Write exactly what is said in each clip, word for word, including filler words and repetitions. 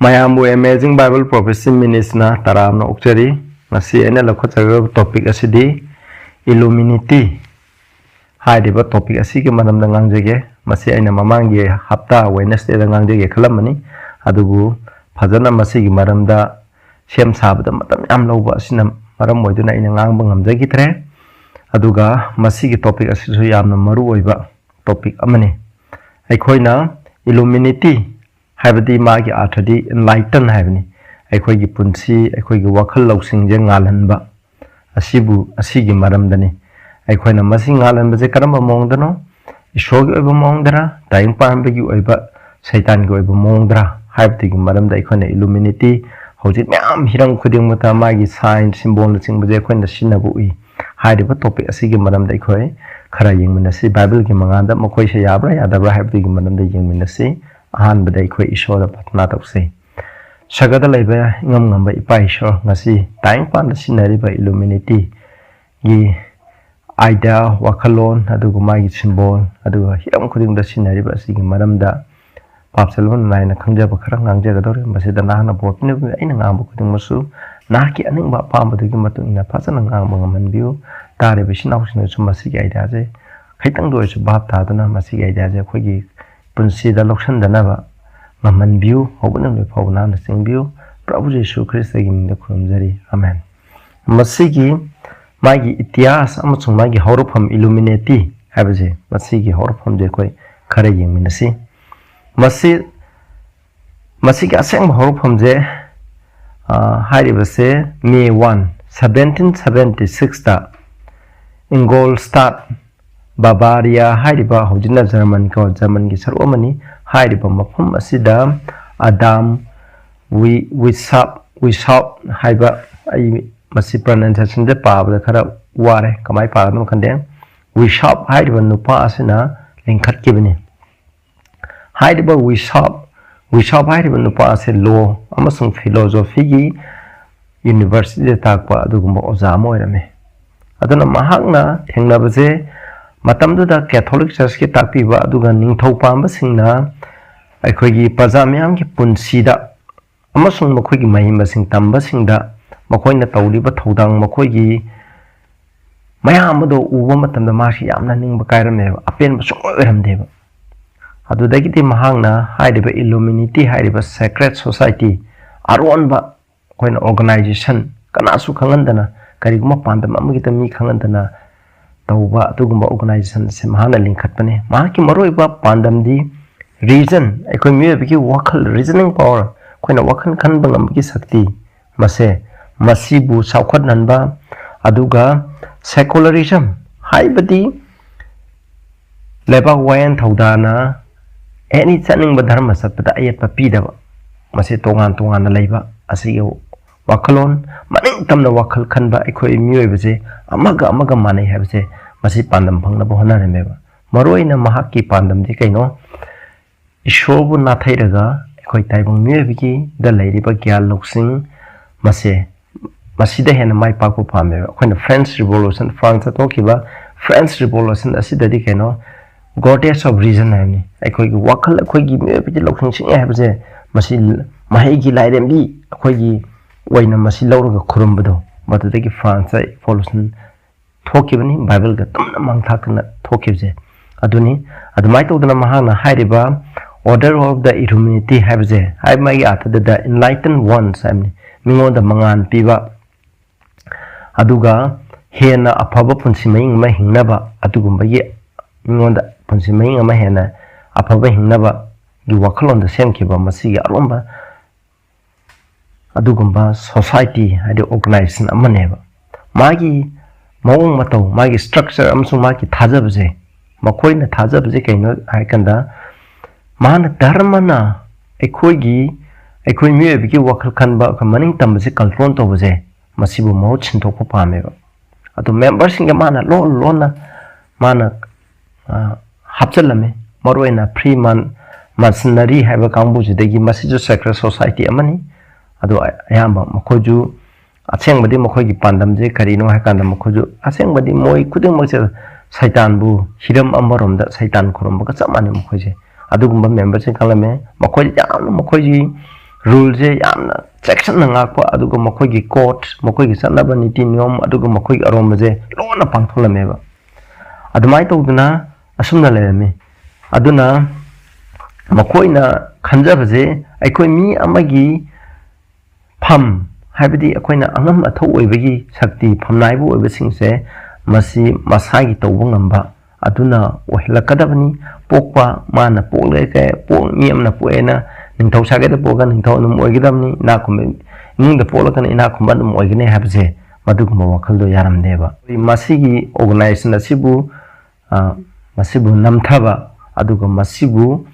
ꯃꯌꯥꯝꯕꯨ Amazing Bible Prophecy Ministry-ꯅ ꯇꯔꯥꯝꯅ ꯑꯣꯛꯆꯔꯤ꯫ ꯉꯁꯤ ꯑꯩꯅ ꯂꯧꯈꯠꯆꯒꯗꯕ topic ꯑꯁꯤꯗꯤ Illuminati ꯍꯥꯏꯔꯤꯕ topic ꯑꯁꯤꯒꯤ ꯃꯔꯝꯗ ꯉꯥꯡꯖꯒꯦ꯫ ꯃꯁꯤ ꯑꯩꯅ ꯃꯃꯥꯡꯒꯤ ꯍꯞꯇꯥ Wednesday-ꯗ ꯉꯥꯡꯖꯒꯦ ꯈꯜꯂꯝꯕꯅꯤ, ꯑꯗꯨꯕꯨ ꯐꯖꯅ ꯃꯁꯤꯒꯤ ꯃꯔꯝꯗ ꯁꯦꯝ ꯁꯥꯕꯗ ꯃꯇꯝ ꯌꯥꯝ ꯂꯧꯕ ꯑꯁꯤꯅ ꯃꯔꯝ ꯑꯣꯏꯗꯨꯅ ꯑꯩꯅ ꯉꯥꯡꯕ ꯉꯝꯖꯈꯤꯗ꯭ꯔꯦ꯫ ꯑꯗꯨꯒ ꯃꯁꯤꯒꯤ topic ꯑꯁꯤꯁꯨ ꯌꯥꯝꯅ ꯃꯔꯨ ꯑꯣꯏꯕ topic ꯑꯃꯅꯤ꯫ ꯑꯩꯈꯣꯏꯅ Illuminati ꯍꯥꯏꯕꯗꯤ ꯃꯥꯒꯤ ꯑꯥꯔꯊꯗꯤ enlighten ꯍꯥꯏꯕꯅꯤ꯫ ꯑꯩꯈꯣꯏꯒꯤ ꯄꯨꯟꯁꯤ, ꯑꯩꯈꯣꯏꯒꯤ ꯋꯥꯈꯜ ꯂꯧꯁꯤꯡꯁꯦ ꯉꯥꯜꯍꯟꯕ ꯑꯁꯤꯕꯨ, ꯑꯁꯤꯒꯤ ꯃꯔꯝꯗꯅꯤ꯫ ꯑꯩꯈꯣꯏꯅ ꯃꯁꯤ ꯉꯥꯜꯍꯟꯕꯁꯦ ꯀꯔꯝꯕ ꯃꯑꯣꯡꯗꯅꯣ? ꯏꯁꯣꯔꯒꯤ ꯑꯣꯏꯕ ꯃꯑꯣꯡꯗꯔ, ꯇꯥꯏꯕꯪ ꯄꯥꯟꯕꯒꯤ ꯑꯣꯏꯕ ꯁꯩꯇꯥꯟꯒꯤ ꯑꯣꯏꯕ ꯃꯑꯣꯡꯗꯔ ꯍꯥꯏꯕꯗꯨꯒꯤ ꯃꯔꯝꯗ ꯑꯩꯈꯣꯏꯅ Illuminati ꯍꯧꯖꯤꯛ ꯃꯌꯥꯝ ꯍꯤꯔꯝ ꯈꯨꯗꯤꯡꯃꯛꯇ ꯃꯥꯒꯤ sign, symbol-ꯅꯆꯤꯡꯕꯁꯦ ꯑꯩꯈꯣꯏꯅ ꯁꯤꯖꯤꯟꯅꯕ ꯎꯏ꯫ ꯍꯥꯏꯔꯤꯕ topic ꯑꯁꯤꯒꯤ ꯃꯔꯝꯗ ꯑꯩꯈꯣꯏ ꯈꯔ ꯌꯦꯡꯃꯤꯟꯅꯁꯤ꯫ ꯕꯥꯏꯕꯜꯒꯤ ꯃꯉꯥꯜꯗ ꯃꯈꯣꯏꯁꯦ ꯌꯥꯕ꯭ꯔꯥ ꯌꯥꯗꯕ꯭ꯔꯥ ꯍꯥꯏꯕꯗꯨꯒꯤ ꯃꯔꯝꯗ ꯌꯦꯡꯃꯤꯟꯅꯁꯤ꯫ ꯑꯍꯥꯟꯕꯗ ꯑꯩꯈꯣꯏ ꯏꯁꯣꯔꯗ ꯄ꯭ꯔꯊꯅꯥ ꯇꯧꯁꯤ꯫ ꯁꯔꯒꯗ ꯂꯩꯕ ꯏꯉꯝ ꯉꯝꯕ ꯏꯄꯥ ꯏꯁꯣꯔ, ꯉꯁꯤ ꯇꯥꯏꯕꯪꯄꯥꯟꯗ ꯁꯤꯖꯤꯟꯅꯔꯤꯕ Illuminati-ꯒꯤ idea, ꯋꯥꯈꯜꯂꯣꯟ, ꯑꯗꯨꯒ ꯃꯥꯒꯤ symbol, ꯑꯗꯨꯒ ꯍꯤꯔꯝ ꯈꯨꯗꯤꯡꯗ ꯁꯤꯖꯤꯟꯅꯔꯤꯕ ꯑꯁꯤꯒꯤ ꯃꯔꯝꯗ ꯄꯥꯞ ꯆꯦꯜꯍꯧꯟ ꯅꯥꯏꯅ ꯈꯪꯖꯕ ꯈꯔ ꯉꯥꯡꯖꯒꯗꯧꯔꯤ꯫ ꯃꯁꯤꯗ ꯅꯍꯥꯛꯅ ꯕꯣꯔ ꯄꯤꯅꯕꯤꯌꯨ꯫ ꯑꯩꯅ ꯉꯥꯡꯕ ꯈꯨꯗꯤꯡꯃꯛꯁꯨ ꯅꯍꯥꯛꯀꯤ ꯑꯅꯤꯡꯕ ꯑꯄꯥꯝꯕꯗꯨꯒꯤ ꯃꯇꯨꯡ ꯏꯟꯅ ꯐꯖꯅ ꯉꯥꯡꯕ ꯉꯝꯍꯟꯕꯤꯌꯨ꯫ ꯇꯥꯔꯤꯕ ꯏꯆꯤꯟ ꯏꯅꯥꯎꯁꯤꯡꯅꯁꯨ ꯃꯁꯤꯒꯤ idea-ꯁꯦ ꯈꯤꯇꯪꯗ ꯑꯣꯏꯔꯁꯨ ꯚꯥꯞ ꯇꯥꯗꯨꯅ ꯃꯁꯤꯒꯤ idea-ꯁꯦ ꯑꯩꯈꯣꯏꯒꯤ ꯄꯨꯟꯁꯤꯗ ꯂꯧꯁꯤꯟꯗꯅꯕ ꯉꯝꯍꯟꯕꯤꯌꯨ꯫ ꯍꯧꯕꯗꯒꯤ ꯂꯣꯏ ꯐꯥꯎꯕ ꯅꯍꯥꯛꯅ ꯆꯦꯟꯕꯤꯌꯨ꯫ ꯄ꯭ꯔꯚꯨ ꯖꯤꯁꯨ ꯈ꯭ꯔꯤꯁꯇꯒꯤ ꯃꯤꯡꯗ ꯈꯨꯔꯨꯝꯖꯔꯤ, ꯑꯃꯦꯟ꯫ ꯃꯁꯤꯒꯤ ꯃꯥꯒꯤ ꯏꯇꯤꯍꯥꯁ ꯑꯃꯁꯨꯡ ꯃꯥꯒꯤ ꯍꯧꯔꯛꯐꯝ, Illuminati ꯍꯥꯏꯕꯁꯦ, ꯃꯁꯤꯒꯤ ꯍꯧꯔꯛꯐꯝꯁꯦ ꯑꯩꯈꯣꯏ ꯈꯔ ꯌꯦꯡꯃꯤꯟꯅꯁꯤ꯫ ꯃꯁꯤ, ꯃꯁꯤꯒꯤ ꯑꯁꯦꯡꯕ ꯍꯧꯔꯛꯐꯝꯁꯦ, ꯑ, ꯍꯥꯏꯔꯤꯕꯁꯦ May one, seventeen seventy six-ꯇ Ingolstadt, Bavaria ꯍꯥꯏꯔꯤꯕ, ꯍꯧꯖꯤꯛꯅ ꯖꯔꯃꯟ ꯀꯣ, ꯖꯔꯃꯟꯒꯤ ꯁꯔꯨꯛ ꯑꯃꯅꯤ꯫ ꯍꯥꯏꯔꯤꯕ ꯃꯐꯝ ꯑꯁꯤꯗ ꯑꯗꯥꯝ ꯋꯤ-, ꯋꯤꯁꯥꯞ, ꯋꯤꯁꯥꯞ ꯍꯥꯏꯕ, ꯑꯩ ꯃꯁꯤ pronunciation-ꯁꯦ ꯄꯥꯕꯗ ꯈꯔ ꯋꯥꯔꯦ, ꯀꯃꯥꯏꯅ ꯄꯥꯒꯗꯕꯅꯣ ꯈꯪꯗꯦ꯫ ꯋꯤꯁꯥꯞ ꯍꯥꯏꯔꯤꯕ ꯅꯨꯄꯥ ꯑꯁꯤꯅ ꯂꯤꯡꯈꯠꯈꯤꯕꯅꯤ꯫ ꯍꯥꯏꯔꯤꯕ ꯋꯤꯁꯥꯞ, ꯋꯤꯁꯥꯞ ꯍꯥꯏꯔꯤꯕ ꯅꯨꯄꯥ ꯑꯁꯤ law ꯑꯃꯁꯨꯡ philosophy-ꯒꯤ university-ꯗ ꯇꯥꯛꯄ ꯑꯗꯨꯒꯨꯝꯕ ꯑꯣꯖꯥ ꯑꯃ ꯑꯣꯏꯔꯝꯃꯤ꯫ ꯑꯗꯨꯅ ꯃꯍꯥꯛꯅ ꯊꯦꯡꯅꯕꯁꯦ, ꯃꯇꯝꯗꯨꯗ Catholic Church-ꯀꯤ ꯇꯥꯛꯄꯤꯕ ꯑꯗꯨꯒ ꯅꯤꯡꯊꯧ ꯄꯥꯝꯕꯁꯤꯡꯅ ꯑꯩꯈꯣꯏꯒꯤ ꯄ꯭ꯔꯖꯥ ꯃꯤꯌꯥꯝꯒꯤ ꯄꯨꯟꯁꯤꯗ ꯑꯃꯁꯨꯡ ꯃꯈꯣꯏꯒꯤ ꯃꯍꯩ ꯃꯁꯤꯡ ꯇꯝꯕꯁꯤꯡꯗ ꯃꯈꯣꯏꯅ ꯇꯧꯔꯤꯕ ꯊꯧꯗꯥꯡ, ꯃꯈꯣꯏꯒꯤ ꯃꯌꯥꯝ ꯑꯗꯣ ꯎꯕ ꯃꯇꯝꯗ ꯃꯥꯁꯤ ꯌꯥꯝꯅ ꯅꯤꯡꯕ ꯀꯥꯏꯔꯝꯃꯦꯕ, ꯑꯄꯦꯟꯕ ꯁꯨꯡꯑꯣꯏ ꯑꯣꯏꯔꯝꯗꯦꯕ꯫ ꯑꯗꯨꯗꯒꯤꯗꯤ ꯃꯍꯥꯛꯅ ꯍꯥꯏꯔꯤꯕ ꯏꯂꯨꯃꯤꯅꯤꯇꯤ ꯍꯥꯏꯔꯤꯕ ꯁꯦꯀ꯭ꯔꯦꯠ ꯁꯣꯁꯥꯏꯇꯤ, ꯑꯔꯣꯟꯕ ꯑꯩꯈꯣꯏꯅ ꯑꯣꯔꯒꯅꯥꯏꯖꯦꯁꯟ, ꯀꯅꯥꯁꯨ ꯈꯪꯍꯟꯗꯅ, ꯀꯔꯤꯒꯨꯝꯕ ꯄꯥꯟꯗꯝ ꯑꯃꯒꯤꯗ ꯃꯤ ꯈꯪꯍꯟꯗꯅ ꯇꯧꯕ ꯑꯗꯨꯒꯨꯝꯕ ꯑꯣꯔꯒꯅꯥꯏꯖꯦꯁꯟ ꯑꯁꯤ ꯃꯍꯥꯛꯅ ꯂꯤꯡꯈꯠꯄꯅꯤ꯫ ꯃꯍꯥꯛꯀꯤ ꯃꯔꯨꯑꯣꯏꯕ ꯄꯥꯟꯗꯝꯗꯤ ꯔꯤꯖꯟ, ꯑꯩꯈꯣꯏ ꯃꯤꯑꯣꯏꯕꯒꯤ ꯋꯥꯈꯜ, ꯔꯤꯖꯅꯤꯡ ꯄꯋꯥꯔ, ꯑꯩꯈꯣꯏꯅ ꯋꯥꯈꯜ ꯈꯟꯕ ꯉꯝꯕꯒꯤ ꯁꯛꯇꯤ, ꯃꯁꯦ, ꯃꯁꯤꯕꯨ ꯆꯥꯎꯈꯠꯍꯟꯕ, ꯑꯗꯨꯒ ꯁꯦꯀꯨꯂꯔꯤꯖꯝ, ꯍꯥꯏꯕꯗꯤ ꯂꯩꯕꯥꯛ ꯋꯥꯌꯦꯜ ꯊꯧꯗꯥꯅ ꯑꯦꯅꯤ ꯆꯠꯅꯤꯡꯕ ꯙꯔꯃ ꯆꯠꯄꯗ ꯑꯌꯦꯠꯄ ꯄꯤꯗꯕ, ꯃꯁꯤ ꯇꯣꯉꯥꯟ ꯇꯣꯉꯥꯟꯅ ꯂꯩꯕ ꯑꯁꯤꯒꯤ ꯋꯥꯈꯜꯂꯣꯟ, ꯃꯅꯤꯡ ꯇꯝꯅ ꯋꯥꯈꯜ ꯈꯟꯕ ꯑꯩꯈꯣꯏ ꯃꯤꯑꯣꯏꯕꯁꯦ ꯑꯃꯒ ꯑꯃꯒ ꯃꯥꯟꯅꯩ ꯍꯥꯏꯕꯁꯦ, ꯃꯁꯤ ꯄꯥꯟꯗꯝ ꯐꯪꯅꯕ ꯍꯣꯠꯅꯔꯝꯃꯦꯕ꯫ ꯃꯔꯨꯑꯣꯏꯅ ꯃꯍꯥꯛꯀꯤ ꯄꯥꯟꯗꯝꯗꯤ ꯀꯩꯅꯣ? ꯏꯁꯣꯔꯕꯨ ꯅꯥꯊꯩꯔꯒ ꯑꯩꯈꯣꯏ ꯇꯥꯏꯕꯪ ꯃꯤꯑꯣꯏꯕꯒꯤꯗ ꯂꯩꯔꯤꯕ ꯒ꯭ꯌꯥꯟ ꯂꯧꯁꯤꯡ ꯃꯁꯦ, ꯃꯁꯤꯗ ꯍꯦꯟꯅ ꯃꯥꯏ ꯄꯥꯛꯄ ꯄꯥꯝꯃꯦꯕ꯫ ꯑꯩꯈꯣꯏꯅ ꯐ꯭ꯔꯦꯟꯁ ꯔꯤꯚꯣꯂꯨꯁꯟ, ꯐ꯭ꯔꯥꯟꯁꯇ ꯊꯣꯛꯈꯤꯕ ꯐ꯭ꯔꯦꯟꯁ ꯔꯤꯚꯣꯂꯨꯁꯟ ꯑꯁꯤꯗꯗꯤ ꯀꯩꯅꯣ, ꯒꯣꯗꯦꯁ ꯑꯣꯐ ꯔꯤꯖꯟ ꯍꯥꯏꯕꯅꯤ꯫ ꯑꯩꯈꯣꯏꯒꯤ ꯋꯥꯈꯜ, ꯑꯩꯈꯣꯏꯒꯤ ꯃꯤꯑꯣꯏꯕꯒꯤ ꯂꯧꯁꯤꯡ ꯁꯤꯡꯉꯦ ꯍꯥꯏꯕꯁꯦ, ꯃꯁꯤ ꯃꯍꯩꯒꯤ ꯂꯥꯏꯔꯦꯝꯕꯤ ꯑꯩꯈꯣꯏꯒꯤ ꯑꯣꯏꯅ ꯃꯁꯤ ꯂꯧꯔꯒ ꯈꯨꯔꯨꯝꯕꯗꯣ, ꯃꯗꯨꯗꯒꯤ ꯐ꯭ꯔꯥꯟꯁꯇ ꯏꯚꯣꯂꯨꯁꯟ ꯊꯣꯛꯈꯤꯕꯅꯤ, ꯕꯥꯏꯕꯜꯒ ꯇꯨꯝꯅ ꯃꯥꯡꯊꯥꯛꯇꯅ ꯊꯣꯛꯈꯤꯕꯁꯦ꯫ ꯑꯗꯨꯅꯤ, ꯑꯗꯨꯃꯥꯏꯅ ꯇꯧꯗꯅ ꯃꯍꯥꯛꯅ ꯍꯥꯏꯔꯤꯕ Order of the Illuminati ꯍꯥꯏꯕꯁꯦ, ꯍꯥꯏꯕ ꯃꯥꯒꯤ ꯑꯥꯔꯊꯗꯨꯗ Enlightened Ones ꯍꯥꯏꯕꯅꯤ, ꯃꯤꯉꯣꯟꯗ ꯃꯉꯥꯜ ꯄꯤꯕ, ꯑꯗꯨꯒ ꯍꯦꯟꯅ ꯑꯐꯕ ꯄꯨꯟꯁꯤ ꯃꯍꯤꯡ ꯑꯃ ꯍꯤꯡꯅꯕ, ꯑꯗꯨꯒꯨꯝꯕꯒꯤ ꯃꯤꯉꯣꯟꯗ ꯄꯨꯟꯁꯤ ꯃꯍꯤꯡ ꯑꯃ ꯍꯦꯟꯅ ꯑꯐꯕ ꯍꯤꯡꯅꯕꯒꯤ ꯋꯥꯈꯜꯂꯣꯟꯗ ꯁꯦꯝꯈꯤꯕ ꯃꯁꯤꯒꯤ ꯑꯔꯣꯟꯕ ꯑꯗꯨꯒꯨꯝꯕ ꯁꯣꯁꯥꯏꯇꯤ, ꯍꯥꯏꯗꯤ ꯑꯣꯔꯒꯅꯥꯏꯖꯦꯁꯟ ꯑꯃꯅꯦꯕ꯫ ꯃꯥꯒꯤ ꯃꯑꯣꯡ ꯃꯇꯧ, ꯃꯥꯒꯤ ꯁ꯭ꯇ꯭ꯔꯛꯆꯔ ꯑꯃꯁꯨꯡ ꯃꯥꯒꯤ ꯊꯥꯖꯕꯁꯦ, ꯃꯈꯣꯏꯅ ꯊꯥꯖꯕꯁꯦ ꯀꯩꯅꯣ ꯍꯥꯏ ꯀꯥꯟꯗ, ꯃꯥꯅ ꯙꯔꯃꯅ ꯑꯩꯈꯣꯏꯒꯤ, ꯑꯩꯈꯣꯏ ꯃꯤꯑꯣꯏꯕꯒꯤ ꯋꯥꯈꯜ ꯈꯟꯕ, ꯑꯩꯈꯣꯏ ꯃꯅꯤꯡ ꯇꯝꯕꯁꯦ ꯀꯟꯇ꯭ꯔꯣꯜ ꯇꯧꯕꯁꯦ, ꯃꯁꯤꯕꯨ ꯃꯍꯨꯠ ꯁꯤꯟꯗꯣꯛꯄ ꯄꯥꯝꯃꯦꯕ꯫ ꯑꯗꯣ ꯃꯦꯝꯕꯔꯁꯤꯡꯒ ꯃꯥꯅ ꯂꯣꯟ ꯂꯣꯟꯅ ꯃꯥꯅ, ꯑ, ꯍꯥꯞꯆꯤꯜꯂꯝꯃꯤ꯫ ꯃꯔꯨꯑꯣꯏꯅ ꯐ꯭ꯔꯤ ꯃꯥꯟ-, ꯃꯥꯔꯁꯅꯔꯤ ꯍꯥꯏꯕ ꯀꯥꯡꯕꯨꯁꯤꯗꯒꯤ, ꯃꯁꯤꯁꯨ ꯁꯦꯀ꯭ꯔꯦꯠ ꯁꯣꯁꯥꯏꯇꯤ ꯑꯃꯅꯤ꯫ ꯑꯗꯣ ꯑꯌꯥꯝꯕ ꯃꯈꯣꯏꯁꯨ, ꯑꯁꯦꯡꯕꯗꯤ ꯃꯈꯣꯏꯒꯤ ꯄꯥꯟꯗꯝꯁꯦ ꯀꯔꯤꯅꯣ ꯍꯥꯏ ꯀꯥꯟꯗ, ꯃꯈꯣꯏꯁꯨ ꯑꯁꯦꯡꯕꯗꯤ ꯃꯣꯏ ꯈꯨꯗꯤꯡꯃꯛꯁꯦ ꯁꯩꯇꯥꯟꯕꯨ ꯍꯤꯔꯝ ꯑꯃꯔꯣꯝꯗ ꯁꯩꯇꯥꯟ ꯈꯨꯔꯨꯝꯕꯒ ꯆꯞ ꯃꯥꯟꯅꯩ꯫ ꯃꯈꯣꯏꯁꯦ ꯑꯗꯨꯒꯨꯝꯕ ꯃꯦꯝꯕꯔꯁꯤꯡ ꯈꯜꯂꯝꯃꯦ꯫ ꯃꯈꯣꯏ ꯌꯥꯝꯅ, ꯃꯈꯣꯏꯒꯤ ꯔꯨꯜꯁꯦ ꯌꯥꯝꯅ ꯆꯦꯛꯁꯤꯟꯅ ꯉꯥꯛꯄ, ꯑꯗꯨꯒ ꯃꯈꯣꯏꯒꯤ ꯀꯣꯗ, ꯃꯈꯣꯏꯒꯤ ꯆꯠꯅꯕ ꯅꯤꯇꯤ ꯅꯤꯌꯣꯝ, ꯑꯗꯨꯒ ꯃꯈꯣꯏꯒꯤ ꯑꯔꯣꯝꯕꯁꯦ ꯂꯣꯟꯅ ꯄꯥꯡꯊꯣꯛꯂꯝꯃꯦꯕ꯫ ꯑꯗꯨꯃꯥꯏꯅ ꯇꯧꯗꯅ ꯑꯁꯨꯝꯅ ꯂꯩꯔꯝꯃꯤ꯫ ꯑꯗꯨꯅ ꯃꯈꯣꯏꯅ ꯈꯟꯖꯕꯁꯦ, ꯑꯩꯈꯣꯏ ꯃꯤ ꯑꯃꯒꯤ ꯐꯝ, ꯍꯥꯏꯕꯗꯤ ꯑꯩꯈꯣꯏꯅ ꯑꯉꯝ ꯑꯊꯧ ꯑꯣꯏꯕꯒꯤ ꯁꯛꯇꯤ, ꯐꯝꯅꯥꯏꯕ ꯑꯣꯏꯕꯁꯤꯡꯁꯦ ꯃꯁꯤ ꯃꯁꯥꯒꯤ ꯇꯧꯕ ꯉꯝꯕ ꯑꯗꯨꯅ ꯑꯣꯏꯍꯜꯂꯛꯀꯗꯕꯅꯤ꯫ ꯄꯣꯛꯄ, ꯃꯥꯅ ꯄꯣꯛꯂꯦ, ꯄꯣꯛ-, ꯃꯤ ꯑꯃꯅ ꯄꯣꯛꯑꯦꯅ ꯅꯤꯡꯊꯧ ꯁꯥꯒꯩꯗ ꯄꯣꯛꯑꯒ ꯅꯤꯡꯊꯧ ꯑꯗꯨꯝ ꯑꯣꯏꯒꯗꯕꯅꯤ, ꯏꯅꯥꯛ ꯈꯨꯟꯕ ꯏꯃꯨꯡꯗ ꯄꯣꯛꯂꯒꯅ ꯏꯅꯥꯛ ꯈꯨꯟꯕ ꯑꯗꯨꯝ ꯑꯣꯏꯒꯅꯤ ꯍꯥꯏꯕꯁꯦ, ꯃꯗꯨꯒꯨꯝꯕ ꯋꯥꯈꯜꯗꯣ ꯌꯥꯔꯝꯗꯦꯕ꯫ ꯃꯁꯤꯒꯤ ꯑꯣꯔꯒꯅꯥꯏꯖꯦꯁꯟ ꯑꯁꯤꯕꯨ, ꯑ, ꯃꯁꯤꯕꯨ ꯅꯝꯊꯕ, ꯑꯗꯨꯒ ꯃꯁꯤꯕꯨ